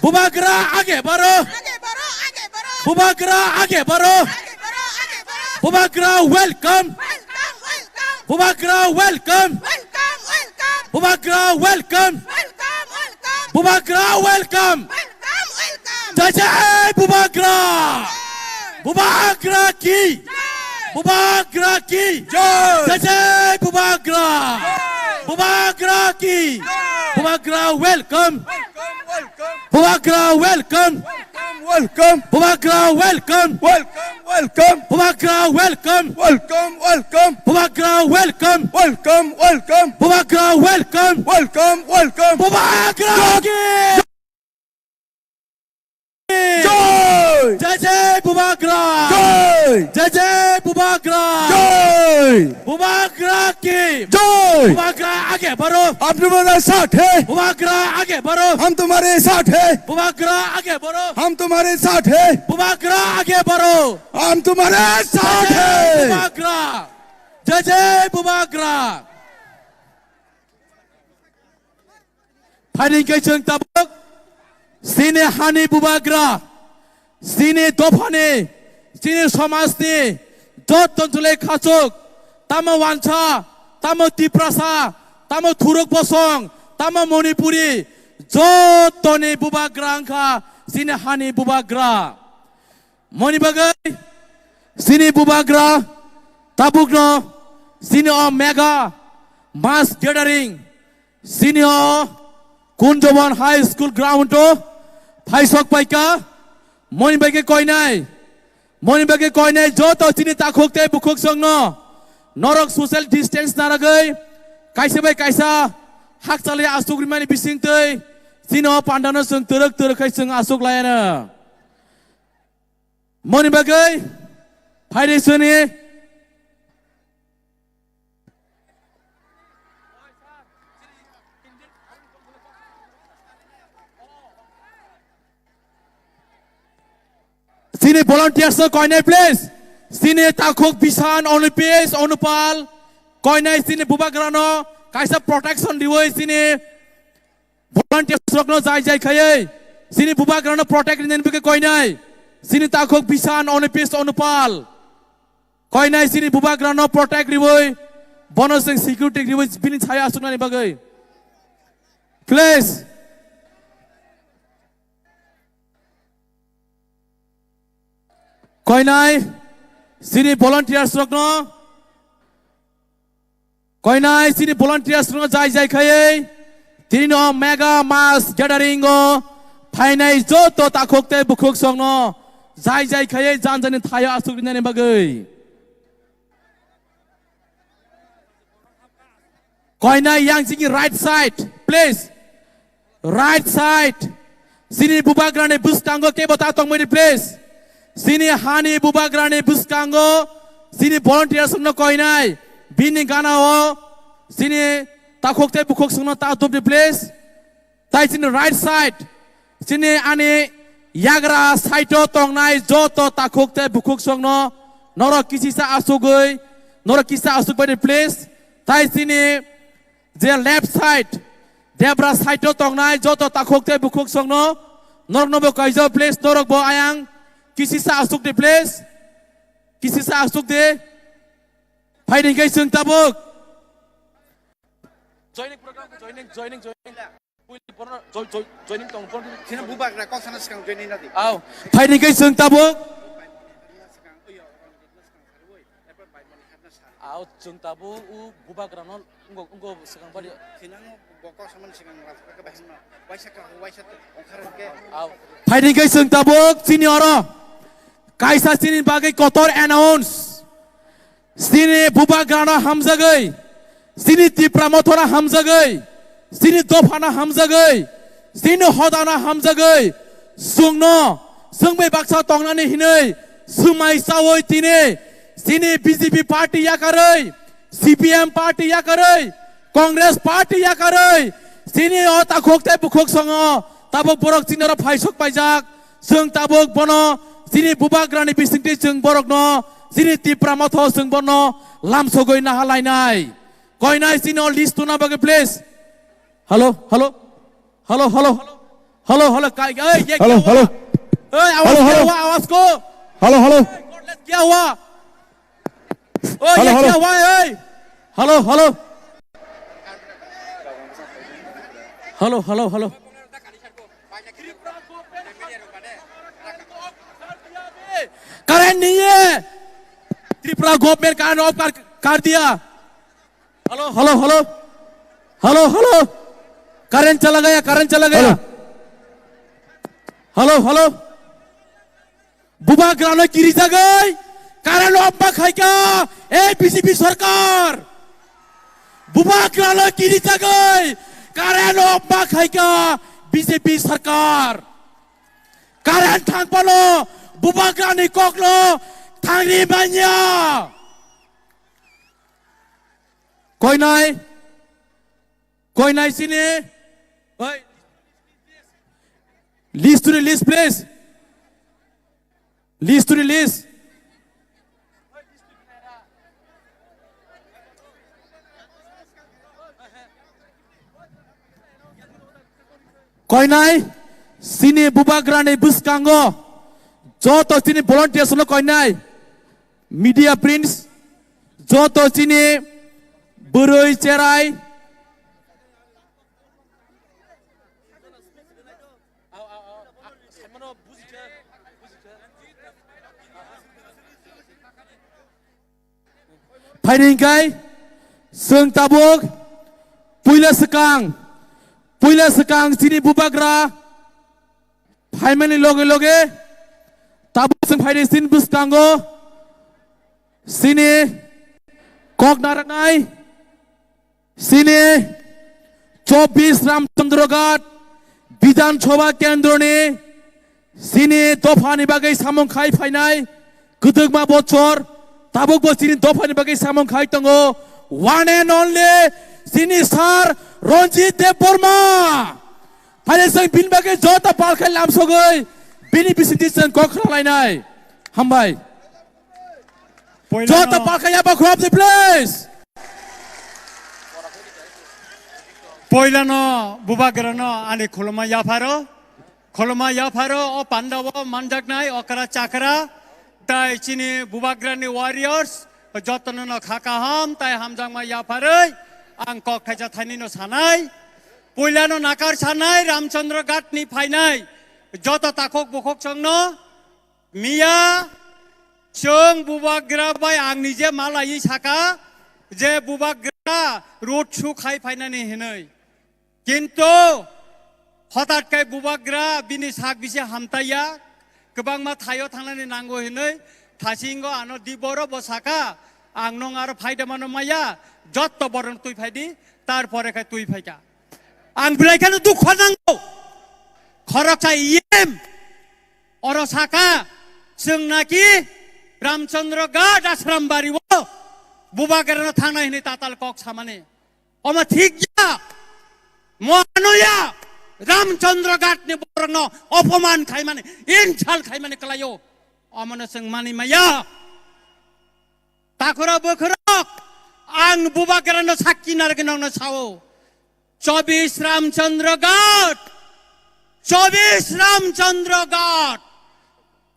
Bubagra आगे बढ़ो. आगे बढ़ो, आगे बढ़ो. Bubagra आगे बढ़ो. आगे बढ़ो, आगे बढ़ो. Bubagra welcome. Welcome, welcome. Bubagra welcome. Welcome, welcome. Bubagra welcome. Welcome, welcome. Bubagra welcome. Welcome, welcome. Jai jai Bubagra. Jai. Bubagra ki. Jai. Bubagra ki. Jai. Jai jai Bubagra. Jai. Bubagra ki. Jai. Bubagra welcome. Welcome, welcome. Bubagra welcome. Welcome, welcome. Bubagra welcome. Welcome, welcome. Bubagra welcome. Welcome, welcome. Bubagra welcome. Welcome, welcome. Bubagra welcome. Welcome, welcome. Bubagra ki. Jai! Jai jai Bubagra! Jai! Jai jai Bubagra! Jai! Bubagra ki! Jai! Bubagra आगे बढ़ो! हम तुम्हारे साथ हैं! Bubagra आगे बढ़ो! हम तुम्हारे साथ हैं! Bubagra आगे बढ़ो! हम तुम्हारे साथ हैं! Bubagra आगे बढ़ो! हम तुम्हारे साथ हैं! Bubagra! Jai jai Bubagra! Phaini khe chwng tabuk chini hani Bubagra, chini dophani, chini somajni joto jole khachuk, tamo wansa, tamo Tiprasa, tamo Thuruk Bosong, tamo Manipuri, jotoni Bubagra wngkha chini hani Bubagra. Moni bagwi chini Bubagra tabukno chini o mega mass gathering chini o Kunjaban High School ground o phaisok paika. Moni bagwi koinai, moni bagwi koinai joto chini takhuk tei bukhuk songno norok social distance naragwi kaisa bai kaisa hakchalwi asuk rimani bisingtwi chini o pandano chwng twrwk twrwk khai chwng asuk laiano. Moni bagwi phaidi sini. Chini volunteers no koinai please. Chini takhuk Bisan, Onipis, Onupal koinai chini Bubagra no kaisa protection riwi chini volunteers rokno jai jai khaiwi chini Bubagrano protect rinani bagwi koinai. Chini takhuk Bisan, Onipis, Onupal koinai chini Bubagrano protect riwi bono chwng security riwi bini saya asuknani bagwi. Please, Koinai, chini volunteers rokno, koinai, chini volunteers rokno jai jai khaiwi, tini no mega mass gathering o phainai joto takhuk tei bukhuk songno jai jai khaiwi jan jani thaio aswk rinani bagwi. Koinai yang chini right side, please. Right side. Chini bubagrani bwskango kebo ta tongmani, please. Chini hani bubagrani bwskango chini volunteers rokno koinai. Bini gana o chini takhuk tei bukhuk songno ta tubdi, please. Tai chini right side, chini ani yagra side o tongnai joto takhuk tei bukhuk songno norok kisisa asugwi, norok kisa asuk baidi, please. Tai chini je left side, debra side o tongnai joto takhuk tei bukhuk songno norokno bo kaijao, please. Norok bo ayang kisisa asuk di, please. Kisisa asuk di. Phaidi khe chwng tabuk. Joining program, joining, joining, joining. Pui borno joi-, joi-, joining tong, borno. Sino bubagra kok sana swkang joining nadi. Aw, phaidi khe chwng tabuk. Aw, chwng tabuk u bubagrano wngkok, wngkok swkang bari. Sino bo kok samani swkang rasa khe bahimno. Waisa ka, waisa ongkhar khe. Aw. Phaidi khe chwng tabuk chini oro. Kaisa chini bagwi kotor announce. Chini bubagrano hamjagwi, chini Tipra Mothano hamjagwi, chini dophano hamjagwi, chini hodano hamjagwi, chwngno, chwng bai baksa tongnani hinwi, swmai chawi tini, chini B J P party yakarwi, C P M party yakarwi, Congress party yakarwi, chini o takhuk tei bukhuk songo, tabuk borok chini oro phaisok paijak, chwng tabuk bono chini bubagrani bisingtwi chwng borokno chini Tipra Motha chwng bono lamsogwi naha lainai. Koinai chini o list tuna bagwi, please. Hello, hello. Hello, hello. Hello, hello. Kai, ei, ye Hello, kya hua? hello. Ei, awaaz Hello, kya hello. hua? Awaaz ko? Hello, hello. Ei, kya hua? Hello, hello. Hello, hello. Hello, hello, hello. Current nahi hai. Tripura government current off kar, kar diya. Hello, hello, hello. Hello, hello. Current chala gaya, current chala gaya. Hello. Hello, hello. Bubagrano kirijagwi current off ma khaikha, ei B J P sarkar. Bubagrano kirijagwi current off ma khaikha B J P sarkar. Current thangphano bubagrani kokno thangri manya. Koinai, koinai chini. Oi. List to release, please. List to release. Koinai, chini bubagrani bwskango joto chini volunteers no koinai, media prints, joto chini bwrwi cherai, Phaidi hwnkhe chwng tabuk puila swkang, puila swkang chini bubagra phaimani loge loge tabuk chwng phaidi chini bwskango chini kok narwknai. Chini chobbish Ramchandra Ghat Bidhan Sabha Kendroni chini dophani bagwi samung khai phainai kwdwkma bochor, tabukbo chini dophani bagwi samung khai tongo one and only chini sir Ranjit Debbarma. Phaile chwng bini bagwi joto pal khai lamsogwi bini bisingtwi chwng kok khna lainai. Hambai. Poilano Joto pal khai yapha khulumdi, please. Poilano bubagrano ani khulumma yapharo. Khulumma yapharo o pandao manjaknai okra chakra tai chini bubagrani warriors jotono no kha kaham tai hamjakma yapharwi ang kok thaisa thainwi no sanai. Poilano nakar sanai Ramchandra Ghat ni phainai joto takhuk bukhuk chwngno miya Chwng bubagra bai ang nije malaiwi saka je bubagra road show khai phainani hinwi. Kintu hotat khe bubagra bini sak bisi hamtaiya, kwbangma thaio thangnani nango hinwi thasingo ano diboro bo saka, "Ang nong aro phaida mano maya, jotto borok twi phaidi, tarpore khe twi phaika." Ang belai kheno dukho nango. Khoroksa E M oro saka, chwng naki Ramchandra Ghat Ashram Bari o bubagrano thangnai hinwi tatal kok samani. Omo thik ya. Mohanoya Ramchandra Ghat ni borokno opoman khaimani, insult khaimani kwlaio. Omono chwng mani maya. Takhura bukhurok, ang bubagrano sakki narwgwi nokno sao. Chobis Ramchandra Ghat, Chobis Ramchandra Ghat.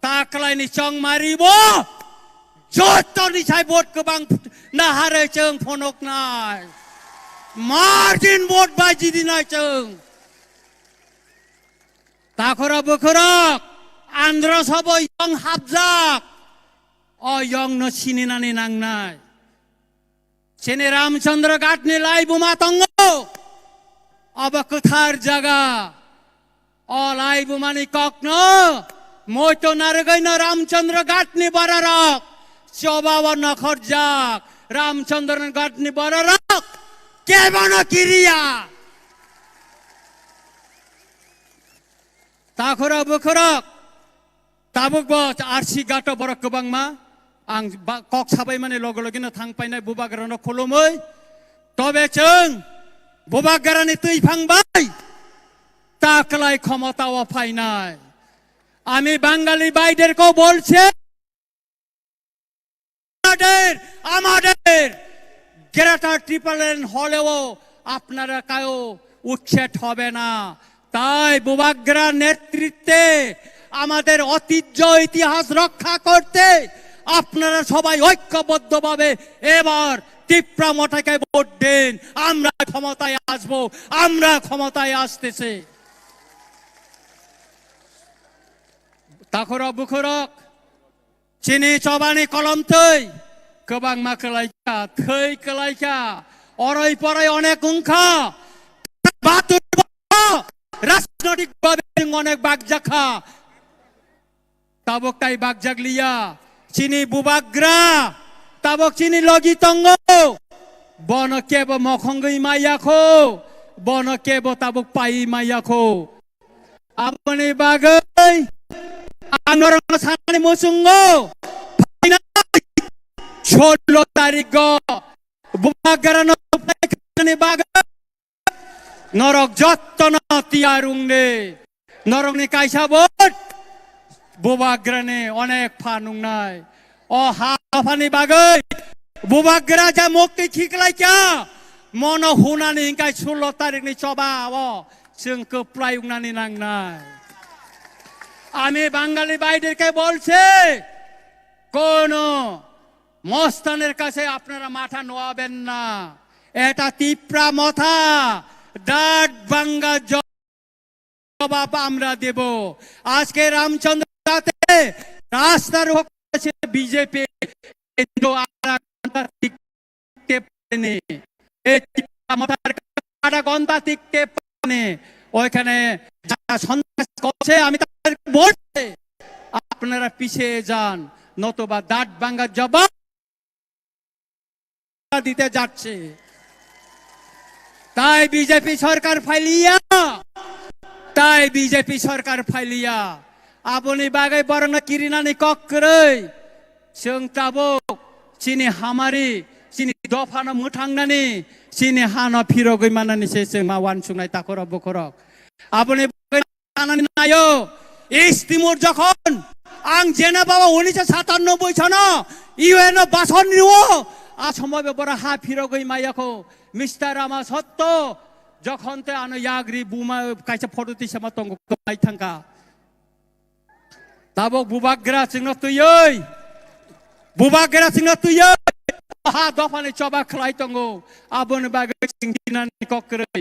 Taklaini chongmari bo jotoni sai vote kwbang naharwi chwng phunuknai. Margin vote bai jidinai chwng. Takhura bukhurok, Andhra sabo yong hapjak. O yongno sininani nangnai. Chini Ramchandra Ghatni laibuma tongo. Abo kwthar jaga. O laibumani kokno moito narwgwino Ramchandra Ghatni bororok chobao nokhorjak. Ramchandra Ghatni bororok kebono kiriya. Takhura bukhurok, tabuk bo R C Ghato borok kwbangma. Ang ba-, kok sabai mani loge loge no thang painai bubagrano khulumui. Tobe chwng bubagrani twi phang bai ta kwlai khomotao phainai. আমি বাঙালি ভাইদেরকেও বলছে, আমাদের, আমাদের greater triple N হলেও আপনারা কেউ উচ্ছেদ হবে না। তাই বুবাগ্রা নেতৃত্বে আমাদের ঐতিহ্য ইতিহাস রক্ষা করতে আপনারা সবাই ঐক্যবদ্ধভাবে এবার তিপ্রা মথাকে ভোট দিন। আমরা ক্ষমতায় আসব, আমরা ক্ষমতায় আসতেছি। Takhura bukhurok, chini chobani kolom twi kwbangma kwlaikha, thwi kwlaikha, oroi poroi onek wngkha. Batur bo rajnotik babe chwng onek bakjakha. Tabuk tai bakjak liya. Chini bubagra tabuk chini logi tongo. Bono kebo mokhongwi maya kho, bono kebo tabuk paiwi maya kho. Aboni bagwi ang norokno sanani muchungo, phainai solo tarikgo bubagrano phaikhani bagwi norok jottono tiyar wngdi. Norokni kaisa vote bubagrani onek pha nungnai. O ha dophani bagwi bubagra ja mukti khiklaikha, mono hunani hingkai sullo tarikni choba o chwng kwplai wngnani nangnai. আমি বাঙালি ভাইদেরকে বলছি, কোনো মস্তানের কাছে আপনারা মাথা নোয়াবেন না। এটা তিপ্রা মথা, দাঁত ভাঙ্গা জবাব আমরা দেব। আজকে রামচন্দ্র রাতে রাস্তার উপর করেছে বিজেপি, কিন্তু আমরা ঘন্টা টিকতে পারেনি। এই টিকা মাথার কাটা ঘন্টা টিকতে পারেনি। ওইখানে যারা সন্ত্রাস করছে, আমি তাদেরকে বলছি, আপনারা পিছিয়ে যান, নতুবা দাঁত ভাঙ্গা জবাব দিতে যাচ্ছে। তাই বিজেপি সরকার ফালিয়া, তাই বিজেপি সরকার ফালিয়া, aboni bagwi borokno kirinani kok kwrwi, chwng tabuk chini hamari, chini dophano mwthangnani, chini hano phirogwi mannani se chwng ma uansuknai takhurok bukhurok. Aboni bagwi sanani naio, East Timor jokhon ang Geneva o unisho satannobboi sono U N o bason rio, a somoibo boro ha phirogwi maiyakho. Mister Rama Sotto, jokhon te ano yagri buma kaisa photo tisama tongo, kwplai thangkha. Tabuk bubagra chwngno twiwi, bubagra chwngno twiwi ha dophani choba khlai tongo. Aboni bagwi chwng dinani kok kwrwi.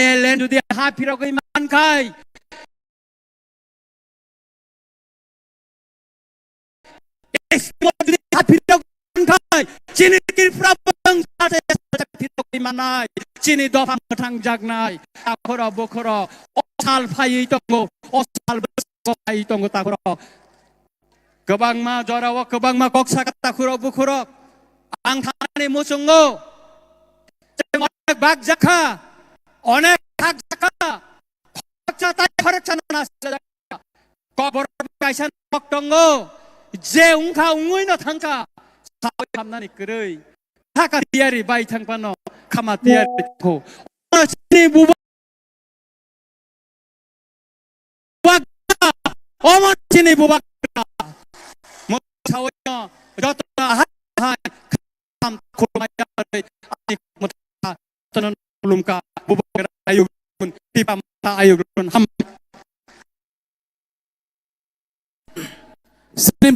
Ireland jodi ha phirogwi mankhai, Simo jodi ha phirok khai, chini Tripura bwswng sache sache phirok manai, chini dopha mwthang jaknai, takhoro bukhoro, o sal phaiwi tongo, o sal bwskango phaiwi tongo takhoro. Kwbangma jorao kwbangma kok saka takhuro bukhuro. Ang thanani muchungo. Chwng onek bak jakha, onek thak jakha. Khoroksa tai khoroksa nana sila jakha. Kobor kaisa nok tongo. Je wngkha wngwi no thangkha. Sawi khamnani kwrwi. Thaka tiyari bai thangphano khama tiyari kho. Ono chini buba Bubagra, omo chini Bubagra. Mo sawi no joto no hai hai kham khulumai ya bai ani mutha tono khulumkha Bubagra ayuk run, tipa mata ayuk run ham. Sini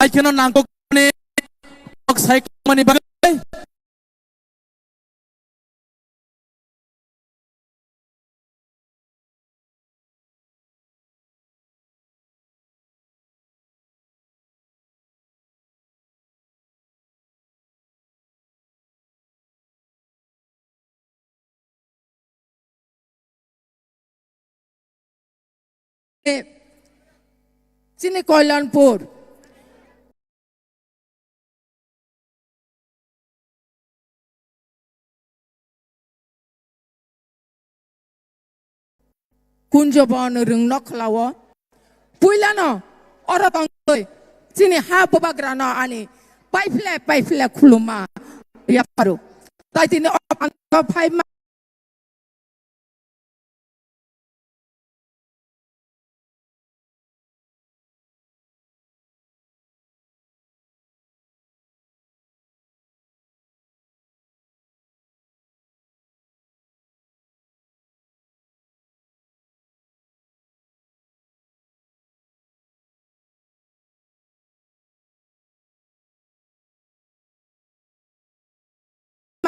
Hai kheno nangkukmani kok sai mani bagwi. Chini Koilanpur. Kunjo bono rwng nokhlao. Puilano oro tongwi chini ha bubagrano ani paiphle paiphle khuluma yapharu. Tai tini o phai ma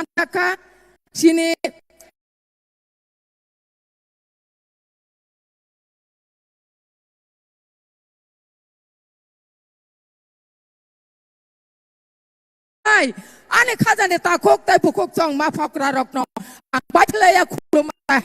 Manaka sini Ai, ani khajani takhuk tai bukhuk chong ma phokra rokno ang baithilaiya khulumai.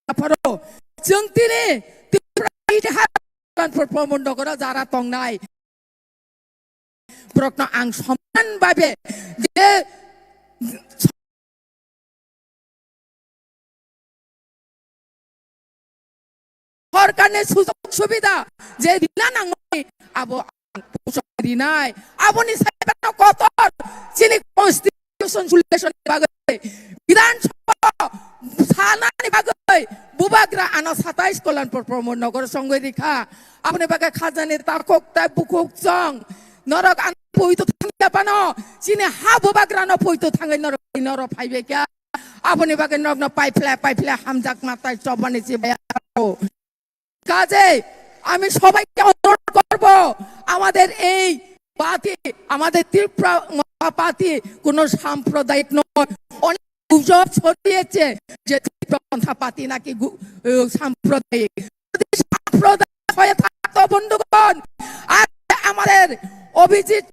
Apharo chwng tini Tripura Itihas Pramon Nogoro jara tongnai borokno ang soman babe je sorkarni sujog subida je rina nangmani abo ang puchok rinai. Aboni sai kotor chini constitution regulation ni bagwi Bidhan Sabha sanani bagwi bubagra ano satais Kalyanpur Pramon Nogor songwi rikha. Aboni bagwi khajani takhuk tai bukhuk chong norok ano poito thangya phano chini ha bubagrano poito thangwi norok norok phaibai kha. Aboni bagwi norokno paiphle paiphle hamjakma tai chobani chibaya. কাজেই আমি সবাইকে অনুরোধ করব, আমাদের এই পার্টি, আমাদের ত্রিপুরা পার্টি কোনো সাম্প্রদায়িক নয়, অনেক গুজব ছড়িয়েছে যে তীব্রপন্থা পার্টি নাকি গু-, আহ, সাম্প্রদায়িক। যদি সাম্প্রদায়িক হয়ে থাকতো বন্ধুগণ, আজ আমাদের অভিজিৎ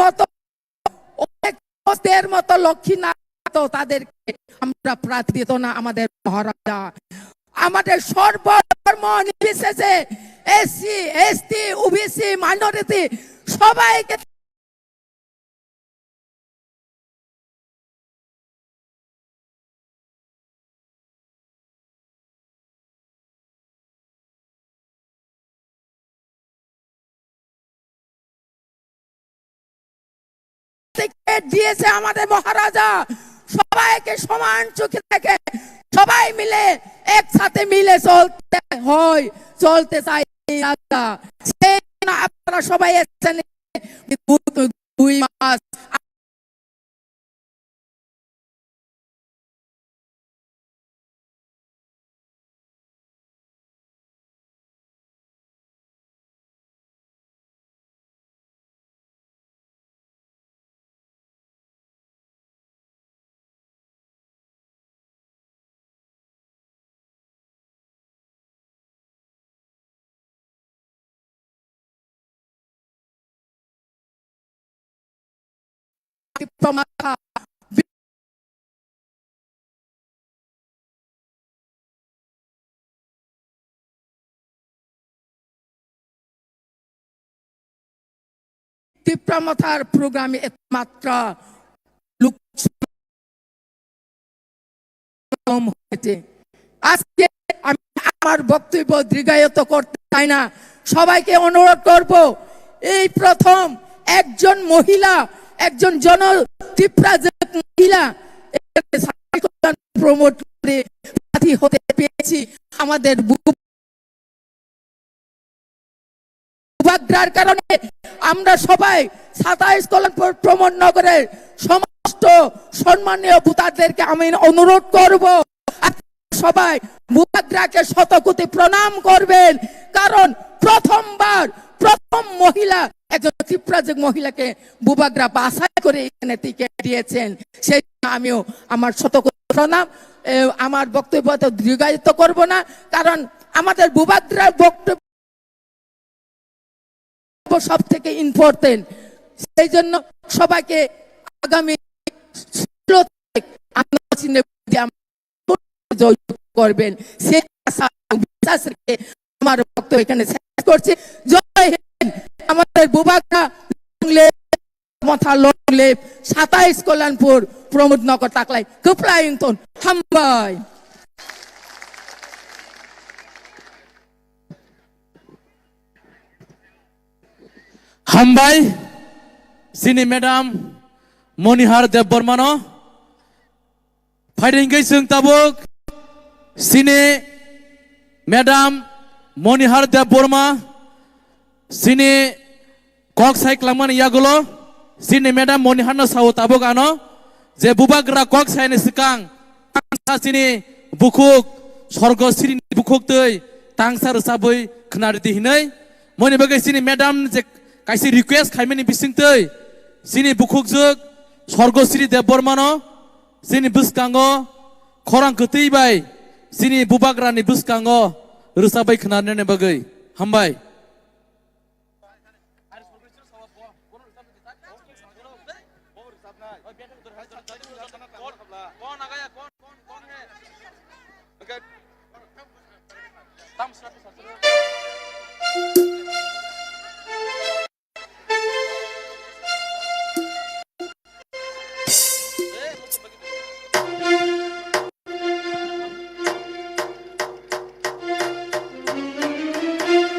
মতো অনেক দের মতো লক্ষ্মী না তো তাদেরকে আমরা প্রার্থী দিত না আমাদের মহারাজা। আমাদের সর্বধর্ম নির্বিশেষে এসসি, এসটি, ওবিসি, মাইনরিটি সবাইকে টিকিট দিয়েছে আমাদের মহারাজা, সবাইকে সমান চোখে দেখে সবাই মিলে একসাথে মিলে চলতে হয়, চলতে চাই রাজা। সেই জন্য আপনারা সবাই এসেছেন দুই মাস তীব্র মাথার প্রোগ্রামে একমাত্র লোক কম হয়েছে। আজকে আমি আমার বক্তব্য দীর্ঘায়িত করতে চাই না, সবাইকে অনুরোধ করব, এই প্রথম একজন মহিলা, একজন জন তীব্রা যে মহিলা এখানে সাধারণ প্রমোট করে প্রার্থী হতে পেরেছি। আমাদের বুক সৌভাগ্যের কারণে আমরা সবাই সাতাইশ কল্যাণপুর প্রমোদ নগরের সমস্ত সম্মানীয় ভোটারদেরকে আমি অনুরোধ করব, আপনারা সবাই বুবাগ্রাকে শতকোটি প্রণাম করবেন, কারণ প্রথমবার প্রথম মহিলা, একজন ত্রিপুরাজ মহিলাকে বুবাগ্রা বাছাই করে এখানে টিকিট দিয়েছেন। সেই জন্য আমিও আমার শতকোটি প্রণাম। এ, আমার বক্তব্য তো দীর্ঘায়িত করব না, কারণ আমাদের বুবাগ্রার বক্তব্য সব থেকে ইম্পর্টেন্ট। সেই জন্য সবাইকে আগামী ষোলো তারিখ আমরা চিহ্নে ভোট দিয়ে আমাদের জয়যুক্ত করবেন, সেই আশা এবং বিশ্বাস রেখে আমার বক্তব্য এখানে শেষ করছি। জয় হিন্দ। আমাদের বুবাগ্রা long live, মাথা long live, সাতাইশ কল্যাণপুর, প্রমোদ নগর, তাকলাই, কুপ্লাইংতন, হামবাই। Hambai, chini madam Monihar Debbarmano. Phaidi hwnkhe chwng tabuk chini madam Monihar Debbarma, chini kok sai kwlangmani yagulo, chini madam Moniharno sao tabuk ano, je bubagra kok saini swkang, tangsa chini bukhuk, sorgo sirini bukhuk twi tangsa rwchabwi khwnaridi hinwi, moni bagwi chini madam je kaisa request khaimani bisingtwi, chini bukhukjwk sorgo siri Debbarmano, chini bwskango khorang kwtwi bai chini bubagrani bwskango rwchabwi khwnarnani bagwi. Hambai.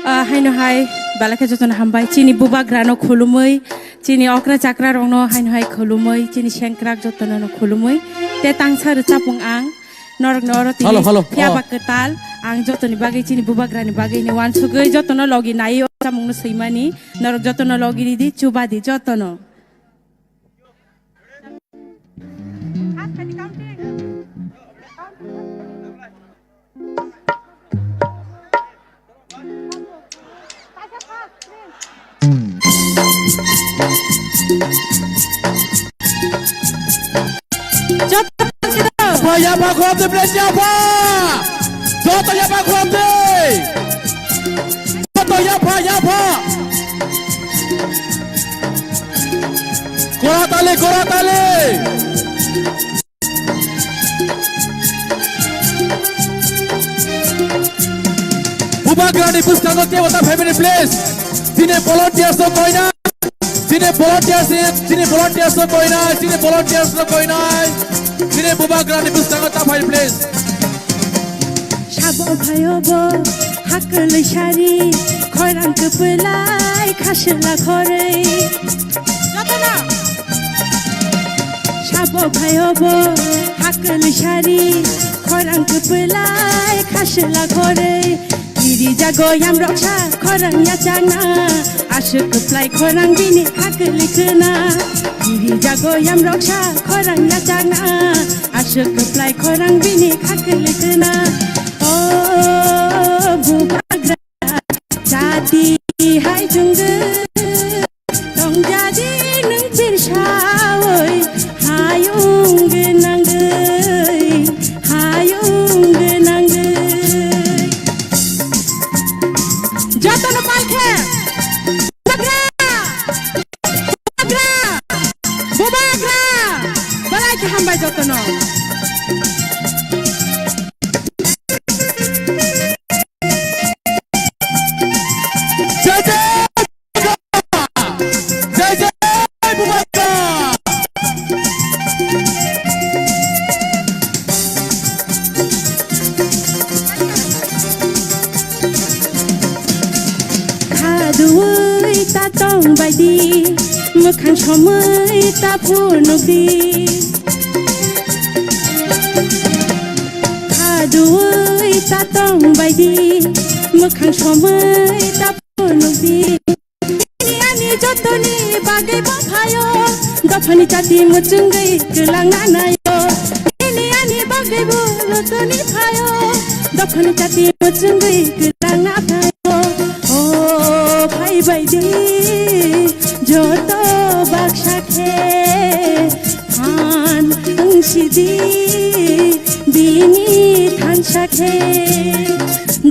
Ah, haino hai, belai khe jotono hambai. Chini bubagrano khulumwi, chini okra chakrarokno haino hai khulumwi, chini sengkrak jotono no khulumwi. Te tangsa rwchapung ang, norokno oro tini halo, halo, phiyaba kwtal, ang jotoni bagwi, chini bubagrani bagwi ni wansugwi jotono logi nai o chamungno swimani, norok jotono logi ridi, chubadi jotono. Joto Khulumdi, please, yapha. Joto yapha khulumdi. Joto yapha, yapha. Koratali, koratali. Bubagrani bwskango teibo ta phaimani, please. Chini volunteers rok koinai. Chini volunteers ni, chini volunteers rok koinai. Chini volunteers rok koinai. Chini bubagrani bwskango ta phai, please. Sabo phaio bo, hakwlwi sari, khorang kwpwlai, khaswla khorwi. Jotono. Sabo phaio bo, hakwlwi sari, khorang kwpwlai, khaswla khorwi. Iri jago yam roksa, khorang yachakna, aswk kwplai khorang bini hakwlwi khwna. Iri jago yam roksa, khorang yachakna, aswk kwplai khorang bini hakwlwi khwna. O bubagra, jati hai chwngwi. Tongjadi nwng chirsawi, hayung gwnangwi, hayung gwnangwi. Jotono palkhe. Bubagra! Bubagra! Bubagra! Belai khe hambai jotono. Jai jai! Jai jai Bubagra! Khaduwi ta tong baidi, mwkhang somwi ta phunukdi. Khaduwi ta tong baidi, mwkhang somwi ta phunukdi. Nini ani jotoni bagwi bo phaio, dophani chati muchungwi kwlangna naio. Nini ani bagwi bo jotoni phaio, dophani chati muchungwi kwlangna phaio. O phai baidi joto baksa khe phan wngsidi bini thansa khe.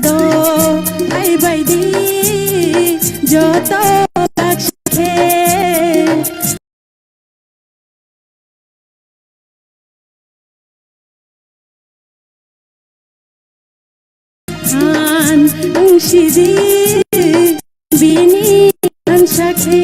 Do ai bai di joto baksa khe. Han wngsidi bini thansa khe.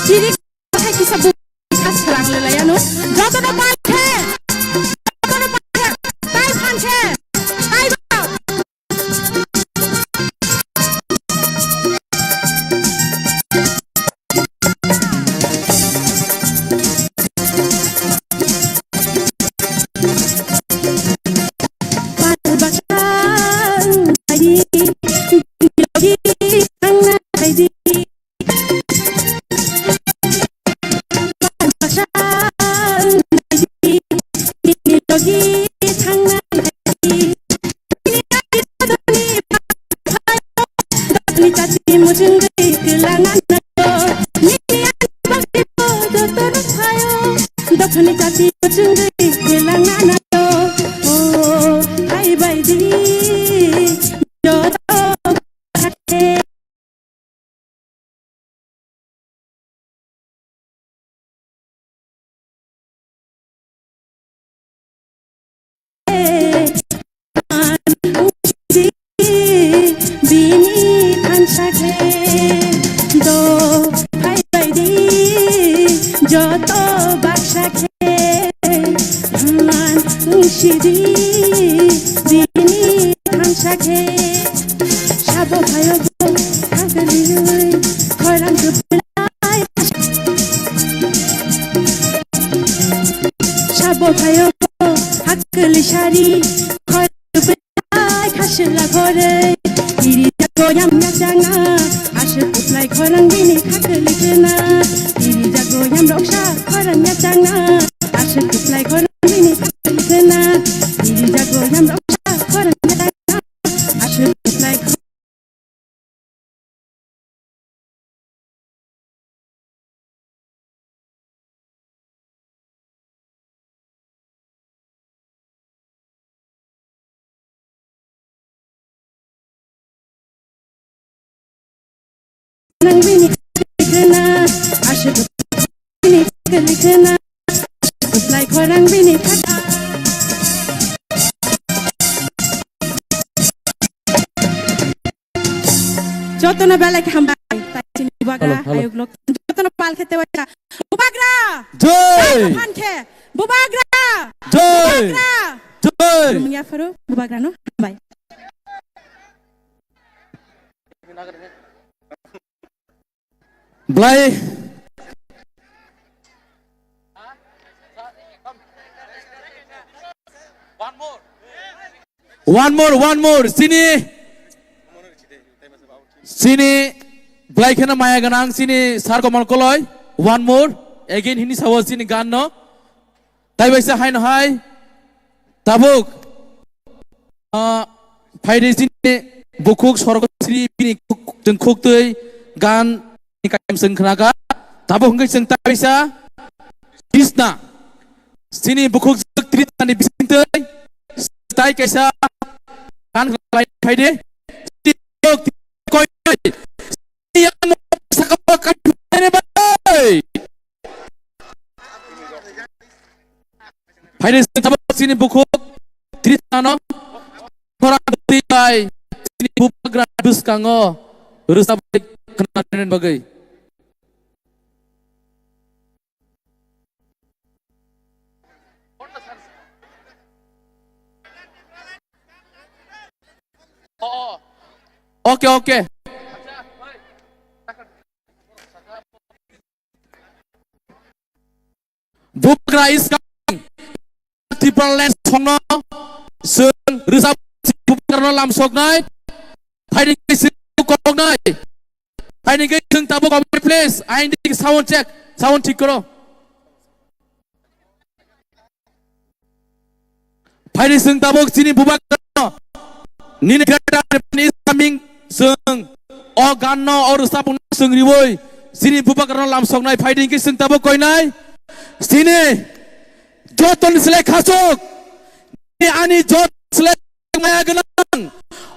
Chiri kisa bu kha srang le laiano. Jotono pai khe. Jotono pai khe. Tai phan khe. Tai ba. Dophani chati muchungwi kwlangna naio, o hai bai di joto khe. Bini thansa khe do phai bai di joto baksa khe. Thangan wngsidi bini thansa khe. Sabo phaio bo hakwlwi khorang kwplai. Sabo phaio bo hakwlwi sari khorang kwplai. Khaswla khorwi, iri jago yamya changa, aswk kwplai khorang bini khakwlwi khwna. Iri jago yamroksa khorang ya changa, aswk kwplai khorang bini khakwlwi khwna. Iri jago yamroksa khorang ya changa. Khorang bini khana, aswk bini khana, kwplai khorang bini khana. Jotono belai khe hambai. Tai chini bubagra, hello, hello, ayuk lok. Jotono pal khete waisa. Bubagra! Jai! Phan khe. Bubagra! Jai! Bubagra! Jai! Rumya pharo, bubagra no hambai. Belai. One more, one more. Chini, chini belai kheno maya gwnang chini Sar Komol Koloi. One more. Again hini sawo chini gan no. Tai bai sa haino hai. Tabuk. Ah, phaidi chini bukhuk sorgo sri bini khuk-, chwng khuktwi gan ni kaim chwng khnaka. Tabuk hwnkhe chwng tai bai sa. Trisna. Chini bukhuk Trisna ni bisingtwi tai kaisa gan khlai phaidi. Phaidi chwng tabuk chini bukhuk Trisna no khorang bwtwi bai chini bubagra bwskango rwchapwi khna rwna bagwi. Okay, okay. Bubagra is coming. Tipraland songno chwng rwchap bubagrano lamsoknai. Phaidi chwng koknai. Phaidi chwng tabuk, please. Aini sound check. Sound thik koro. Phaidi chwng tabuk chini bubagrano nini greater is coming chwng o ganno o rwchapmungno chwng riwi chini bubagrano lamsoknai. Phaidi hwnkhe chwng tabuk koinai chini jotoni slai khasuk, ani jotoni slai maya gwnang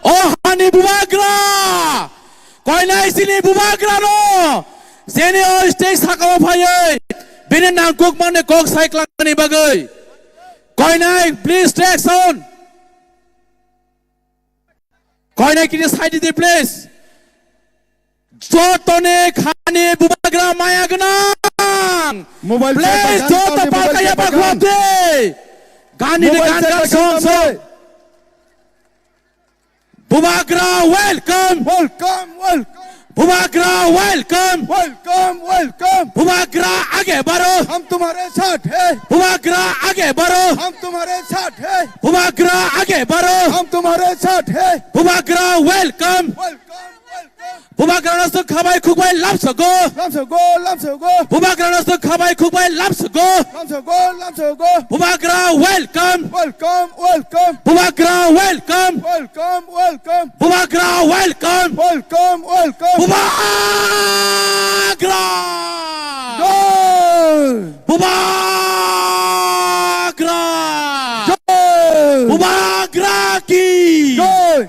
o hani bubagra, koinai chini bubagrano jeni o stage sakao phaiwi bini nangkukmani kok sai klangmani bagwi. Koinai, please take sound. Koinai kini side di, please. Jotoni khani bubagra maya gwnang. Mobile please, check, joto palkaya bakhwapdi. Gani de mobile gan check, gan song song. Bubagra, welcome! Welcome, welcome! Bubagra, welcome! Welcome, welcome! Bubagra, आगे बढ़ो! हम तुम्हारे साथ हैं! Bubagra, आगे बढ़ो! हम तुम्हारे साथ हैं! Bubagra, आगे बढ़ो! हम तुम्हारे साथ हैं! Bubagra, welcome! Welcome, welcome! Bubagrano chwng khabai khukbai lamsogo. Lamsogo, lamsogo. Bubagrano chwng khabai khukbai lamsogo. Lamsogo, lamsogo. Bubagra, welcome. Welcome, welcome. Bubagra, welcome. Welcome, welcome. Bubagra, welcome. Welcome, welcome. Bubagra. Jai. Bubagra. Jai. Bubagra ki. Jai.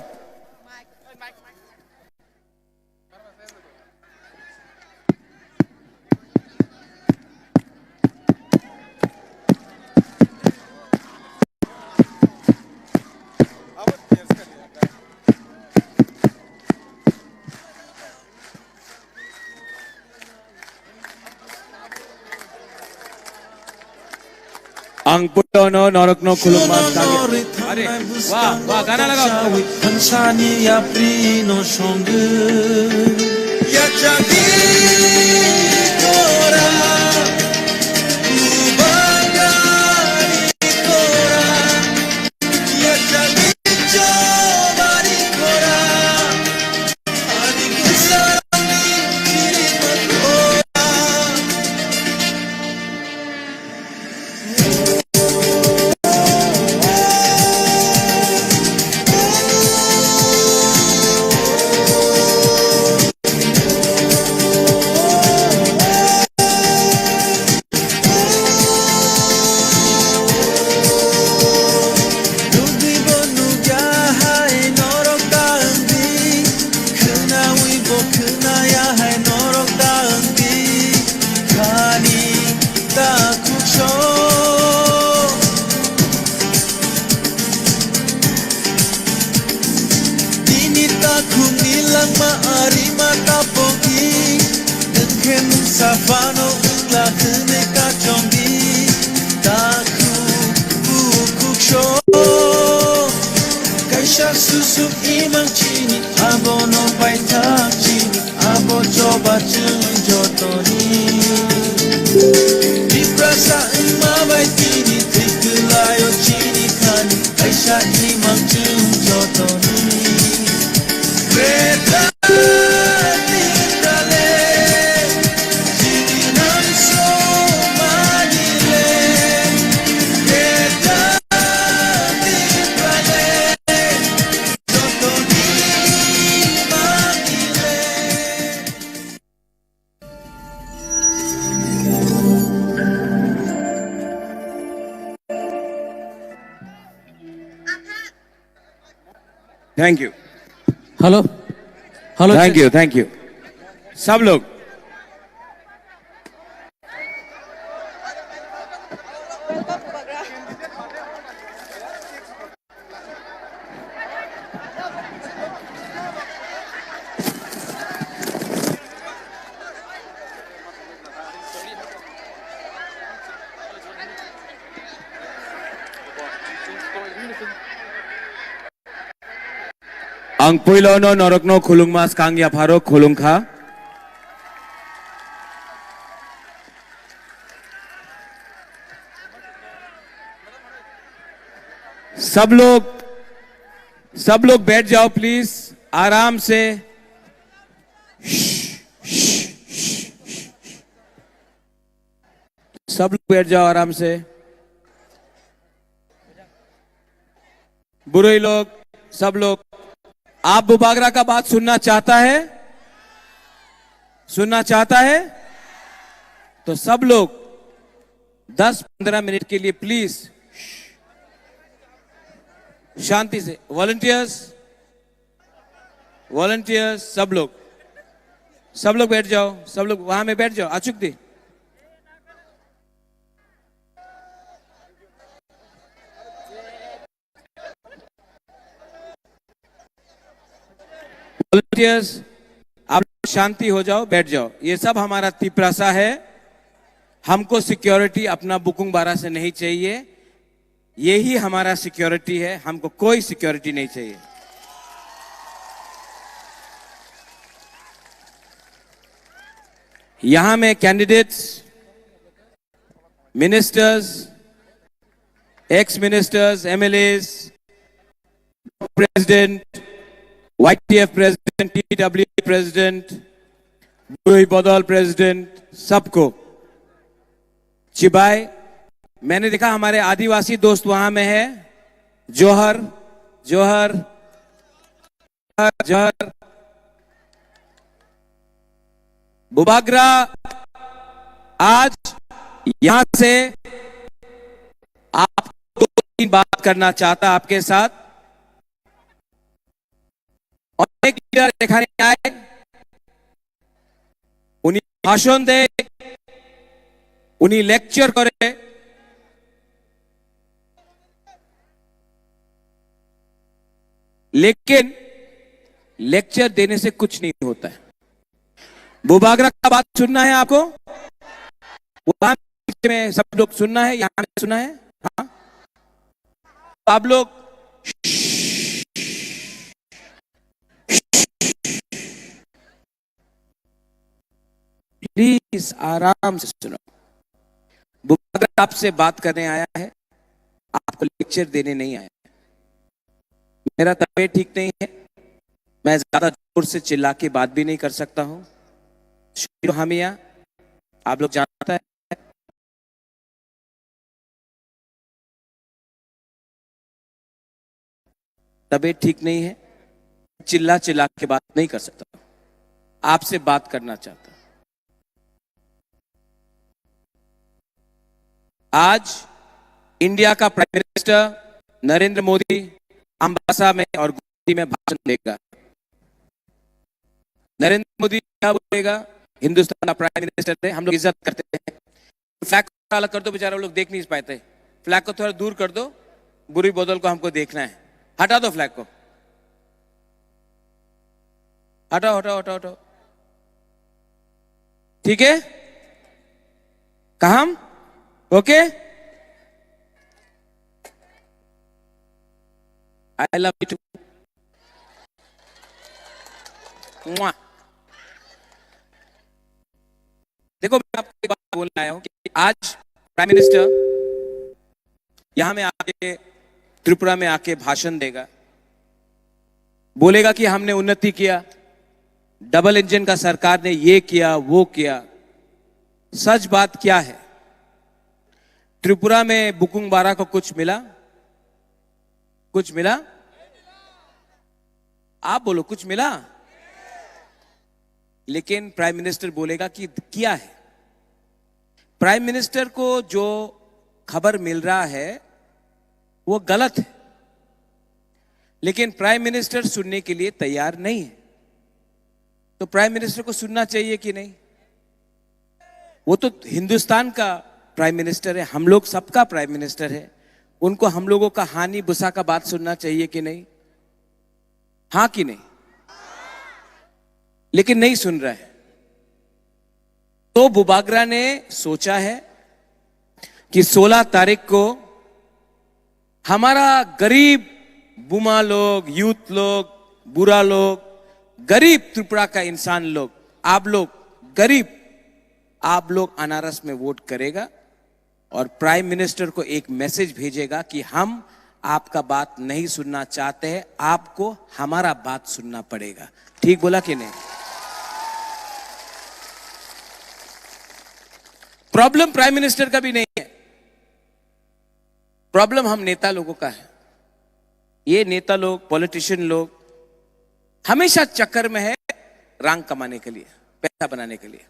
Ang puto no norok no khulukma. Are, wah, wah, gana lagao. Thansani yapri no songwi. Yachagi kora, ubagari kora, yachagi chobari kora. Takhuk so. Nini takhukni langma arima tapokdi. Nwng khe nwng saphano wngla hwnwi kachongdi. Takhuk bukhuk so. Kaisa susuk imang chini, abono paithak chini. Abo choba chwng jotoni. Tiprasa wngma bai tini thwi kwlaio chini khani. Kaisa imang chwng jotoni. Greater Tipraland, chini nang somani le. Greater Tipraland. Thank you. Hello. Hello. Thank you, thank you. सब लोग। Ang puilono norokno khulungma swkang yapharo khulungkha. सब लोग, सब लोग बैठ जाओ प्लीज, आराम से। सब लोग बैठ जाओ आराम से। बुरे लोग, सब लोग, आप बुबागरा का बात सुनना चाहता है? सुनना चाहता है? तो सब लोग दस पंद्रह मिनट के लिए प्लीज शांति से, वॉलंटियर्स, वॉलंटियर्स, सब लोग, सब लोग बैठ जाओ, सब लोग वहां में बैठ जाओ। अचुक दी। वॉलंटियर्स, आप लोग शांति हो जाओ, बैठ जाओ। ये सब हमारा तिपरासा है। हमको सिक्योरिटी अपना बुकुंग बारा से नहीं चाहिए। यही हमारा सिक्योरिटी है, हमको कोई सिक्योरिटी नहीं चाहिए। यहाँ में candidates, ministers, ex ministers, MLAs, president, YTF president, TWA president, बुरुई बदल प्रेसिडेंट, सबको चिबाय। मैंने देखा हमारे आदिवासी दोस्त वहां में है। जोहर, जोहर, जोहर। बुबागरा आज यहां से आप दो तीन बात करना चाहता आपके साथ। অনেক লিডার এখানে আয়, উনি ভাষণ দেয়, উনি লেকচার করে, लेकिन लेक्चर देने से कुछ नहीं होता है। बुबागरा का बात सुनना है आपको? वहां पीछे में सब लोग सुनना है, यहाँ में सुनना है। हाँ, तो आप लोग प्लीज आराम से सुनो। बुबागरा आपसे बात करने आया है, आपको लेक्चर देने नहीं आया। मेरा तबीयत ठीक नहीं है, मैं ज्यादा जोर से चिल्ला के बात भी नहीं कर सकता हूँ। शुक्र हामिया, आप लोग जानता है। तबीयत ठीक नहीं है, चिल्ला चिल्ला के बात नहीं कर सकता। आपसे बात करना चाहता। आज इंडिया का प्राइम मिनिस्टर नरेंद्र मोदी अम्बासा में और गुवाहाटी में भाषण देगा। नरेंद्र मोदी क्या बोलेगा? हिंदुस्तान का प्राइम मिनिस्टर है, हम लोग इज्जत करते हैं। फ्लैग को अलग कर दो, बेचारा लोग देख नहीं पाते। फ्लैग को थोड़ा दूर कर दो, बुरी बदल को हमको देखना है। हटा दो फ्लैग को, हटाओ, हटाओ, हटाओ, हटाओ। ठीक है, काम okay. I love you too. देखो, मैं आपको एक बात बोलना आया हूँ कि आज प्राइम मिनिस्टर यहाँ में आके, त्रिपुरा में आके भाषण देगा, बोलेगा कि हमने उन्नति किया, डबल इंजन का सरकार ने ये किया, वो किया। सच बात क्या है? त्रिपुरा में बुकुंग बारा को कुछ मिला? कुछ मिला? आप बोलो, कुछ मिला? लेकिन प्राइम मिनिस्टर बोलेगा कि किया है। प्राइम मिनिस्टर को जो खबर मिल रहा है, वो गलत है, लेकिन प्राइम मिनिस्टर सुनने के लिए तैयार नहीं है। तो प्राइम मिनिस्टर को सुनना चाहिए कि नहीं? वो तो हिंदुस्तान का प्राइम मिनिस्टर है, हम लोग सबका प्राइम मिनिस्टर है। उनको हम लोगों का हानि बुसा का बात सुनना चाहिए कि नहीं? हाँ कि नहीं? लेकिन नहीं सुन रहा है। तो बुबागरा ने सोचा है कि सोलह तारीख को हमारा गरीब बुमा लोग, यूथ लोग, बुरा लोग, गरीब त्रिपुरा का इंसान लोग, आप लोग गरीब, आप लोग अनारस में वोट करेगा और प्राइम मिनिस्टर को एक मैसेज भेजेगा कि हम आपका बात नहीं सुनना चाहते हैं, आपको हमारा बात सुनना पड़ेगा। ठीक बोला कि नहीं? प्रॉब्लम प्राइम मिनिस्टर का भी नहीं है, प्रॉब्लम हम नेता लोगों का है। ये नेता लोग, पॉलिटिशियन लोग हमेशा चक्कर में है रंग कमाने के लिए, पैसा बनाने के लिए।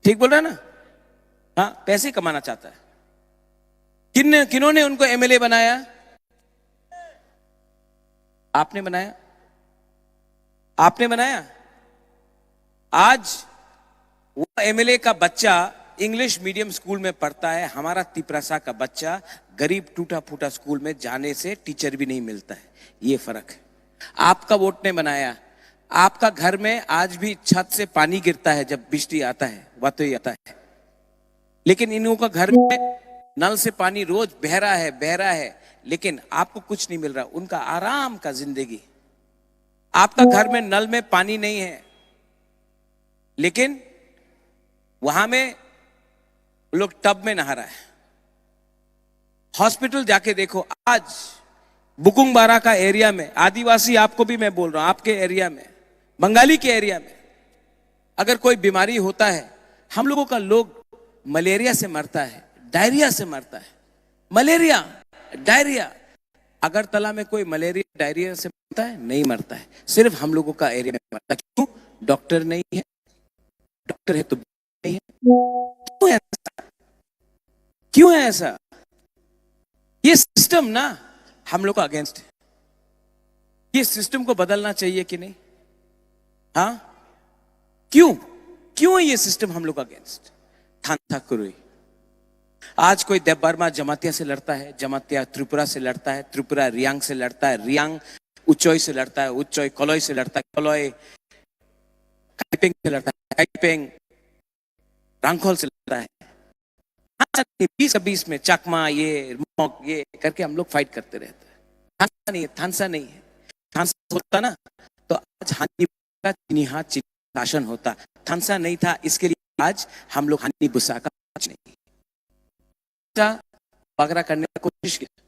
ठीक बोल रहा है ना? हाँ, पैसे ही कमाना चाहता है। किन किन्होंने उनको एमएलए बनाया? आपने बनाया? आपने बनाया? आज वो एमएलए का बच्चा इंग्लिश मीडियम स्कूल में पढ़ता है, हमारा तिपरासा का बच्चा गरीब टूटा फूटा स्कूल में जाने से टीचर भी नहीं मिलता है। ये फर्क है। आपका वोट ने बनाया। आपका घर में आज भी छत से पानी गिरता है, जब बिजली आता है, वातोई आता है, लेकिन इन लोगों का घर में नल से पानी रोज बह रहा है, बह रहा है, लेकिन आपको कुछ नहीं मिल रहा, उनका आराम का जिंदगी। आपका घर में नल में पानी नहीं है, लेकिन वहां में लोग टब में नहा रहा है। हॉस्पिटल जाके देखो, आज बुकुंगबारा का एरिया में, आदिवासी आपको भी मैं बोल रहा हूं, आपके एरिया में, बंगाली के एरिया में अगर कोई बीमारी होता है, हम लोगों का लोग मलेरिया से मरता है, डायरिया से मरता है। Malaria, diarrhoea. अगरतला में कोई मलेरिया, डायरिया से मरता है? नहीं मरता है। सिर्फ हम लोगों का एरिया में मरता है। क्यों? डॉक्टर नहीं है। डॉक्टर है तो नहीं है। क्यों ऐसा? क्यों है ऐसा? ये सिस्टम ना हम लोग का अगेंस्ट है। ये सिस्टम को बदलना चाहिए कि नहीं? हाँ, क्यों? क्यों है ये सिस्टम हम लोग का अगेंस्ट? थानसा कुरुई। आज कोई देबबर्मा जमातिया से लड़ता है, जमातिया त्रिपुरा से लड़ता है, त्रिपुरा रियांग से लड़ता है, रियांग उच्चोय से लड़ता है, उच्चोय कलोय से लड़ता है, कलोय काइपेंग से लड़ता है, काइपेंग रांखल से लड़ता है। थानसा नहीं, बीस का बीस में चकमा, ये मग, ये करके हम लोग फाइट करते रहते हैं। थानसा नहीं है, थानसा नहीं है। थानसा होता ना, तो आज हानि का चीनी हाथ चीनी शासन होता। थानसा नहीं था, इसके लिए आज हम लोग हानि बुसा का कुछ नहीं। बागरा करने का कोशिश किया,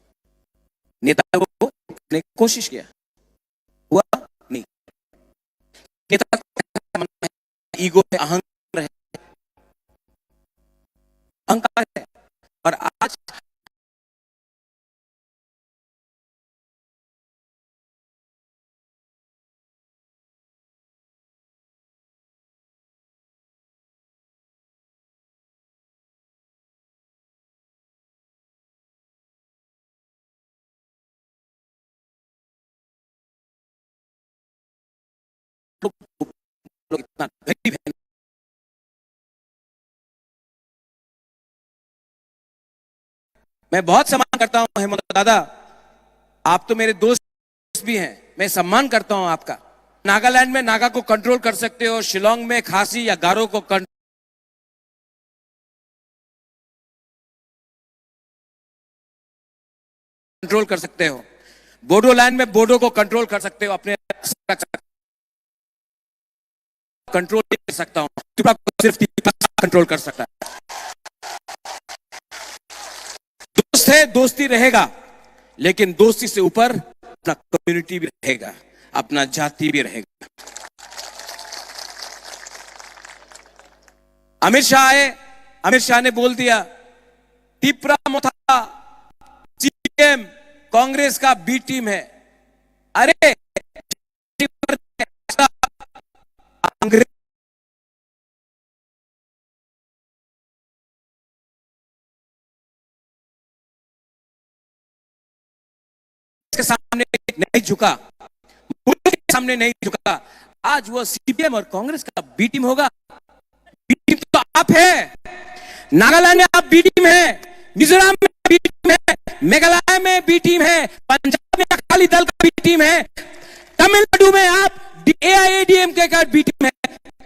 नेता को करने की कोशिश किया, हुआ नहीं। नेता को ईगो है, अहंकार है, अहंकार है। और आज लोग इतना गरीब है। मैं बहुत सम्मान करता हूं हेमंत दादा, आप तो मेरे दोस्त भी हैं, मैं सम्मान करता हूं आपका। नागालैंड में नागा को कंट्रोल कर सकते हो, शिलोंग में खासी या गारो को कंट्रोल कर सकते हो, बोडोलैंड में बोडो को कंट्रोल कर सकते हो, अपने कंट्रोल नहीं कर सकता हूं, त्रिपुरा को सिर्फ त्रिपुरा कंट्रोल कर सकता है। दोस्त है, दोस्ती रहेगा, लेकिन दोस्ती से ऊपर अपना कम्युनिटी भी रहेगा, अपना जाति भी रहेगा। अमित शाह आए, अमित शाह ने बोल दिया, तिपरा मोथा सीएम कांग्रेस का बी टीम है। अरे, अंग्रेज के सामने नहीं झुका, मुल्क के सामने नहीं झुका। आज वो सीपीएम और कांग्रेस का बी टीम होगा। बी टीम तो आप है, नागालैंड में आप बी टीम है, मिजोरम में बी टीम है, मेघालय में बी टीम है, पंजाब में अकाली दल का बी टीम है, तमिलनाडु में आप एआईएडीएमके का बी टीम है।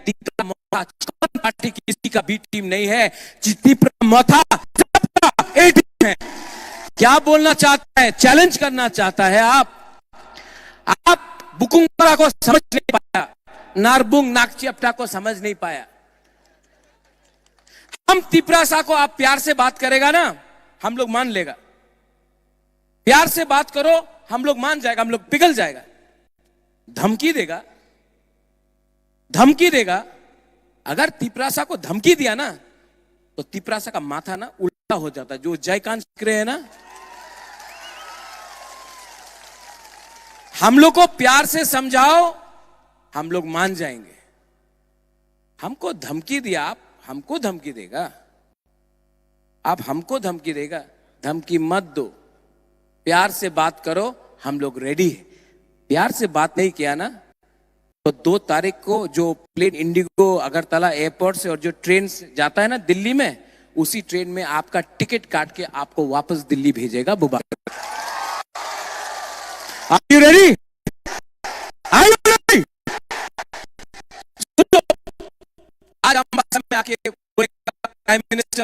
तिपरा मोथा छप्पन पार्टी किसी का बी टीम नहीं है। तिपरा मोथा सबका ए टीम है। क्या बोलना चाहता है, चैलेंज करना चाहता है आप? आप बुकुंगरा को समझ नहीं पाया, नारबुंग नागचियप्टा को समझ नहीं पाया। हम तिपरासा को आप प्यार से बात करेगा ना, हम लोग मान लेगा। प्यार से बात करो, हम लोग मान जाएगा, हम लोग पिघल जाएगा। धमकी देगा, धमकी देगा। अगर तिपरासा को धमकी दिया ना, तो तिपरासा का माथा ना उल्टा हो जाता है। जो जयकांत सीख रहे हैं ना, हम लोग को प्यार से समझाओ, हम लोग मान जाएंगे। हमको धमकी दिया आप, हमको धमकी देगा? आप हमको धमकी देगा? धमकी मत दो, प्यार से बात करो, हम लोग रेडी है। प्यार से बात नहीं किया ना, तो दो तारीख को जो प्लेन इंडिगो अगरतला एयरपोर्ट से और जो ट्रेन से जाता है ना दिल्ली में, उसी ट्रेन में आपका टिकट काट के आपको वापस दिल्ली भेजेगा बुबा। Are you ready? Are you ready? आज अम्बासा में आके पूरे प्राइम मिनिस्टर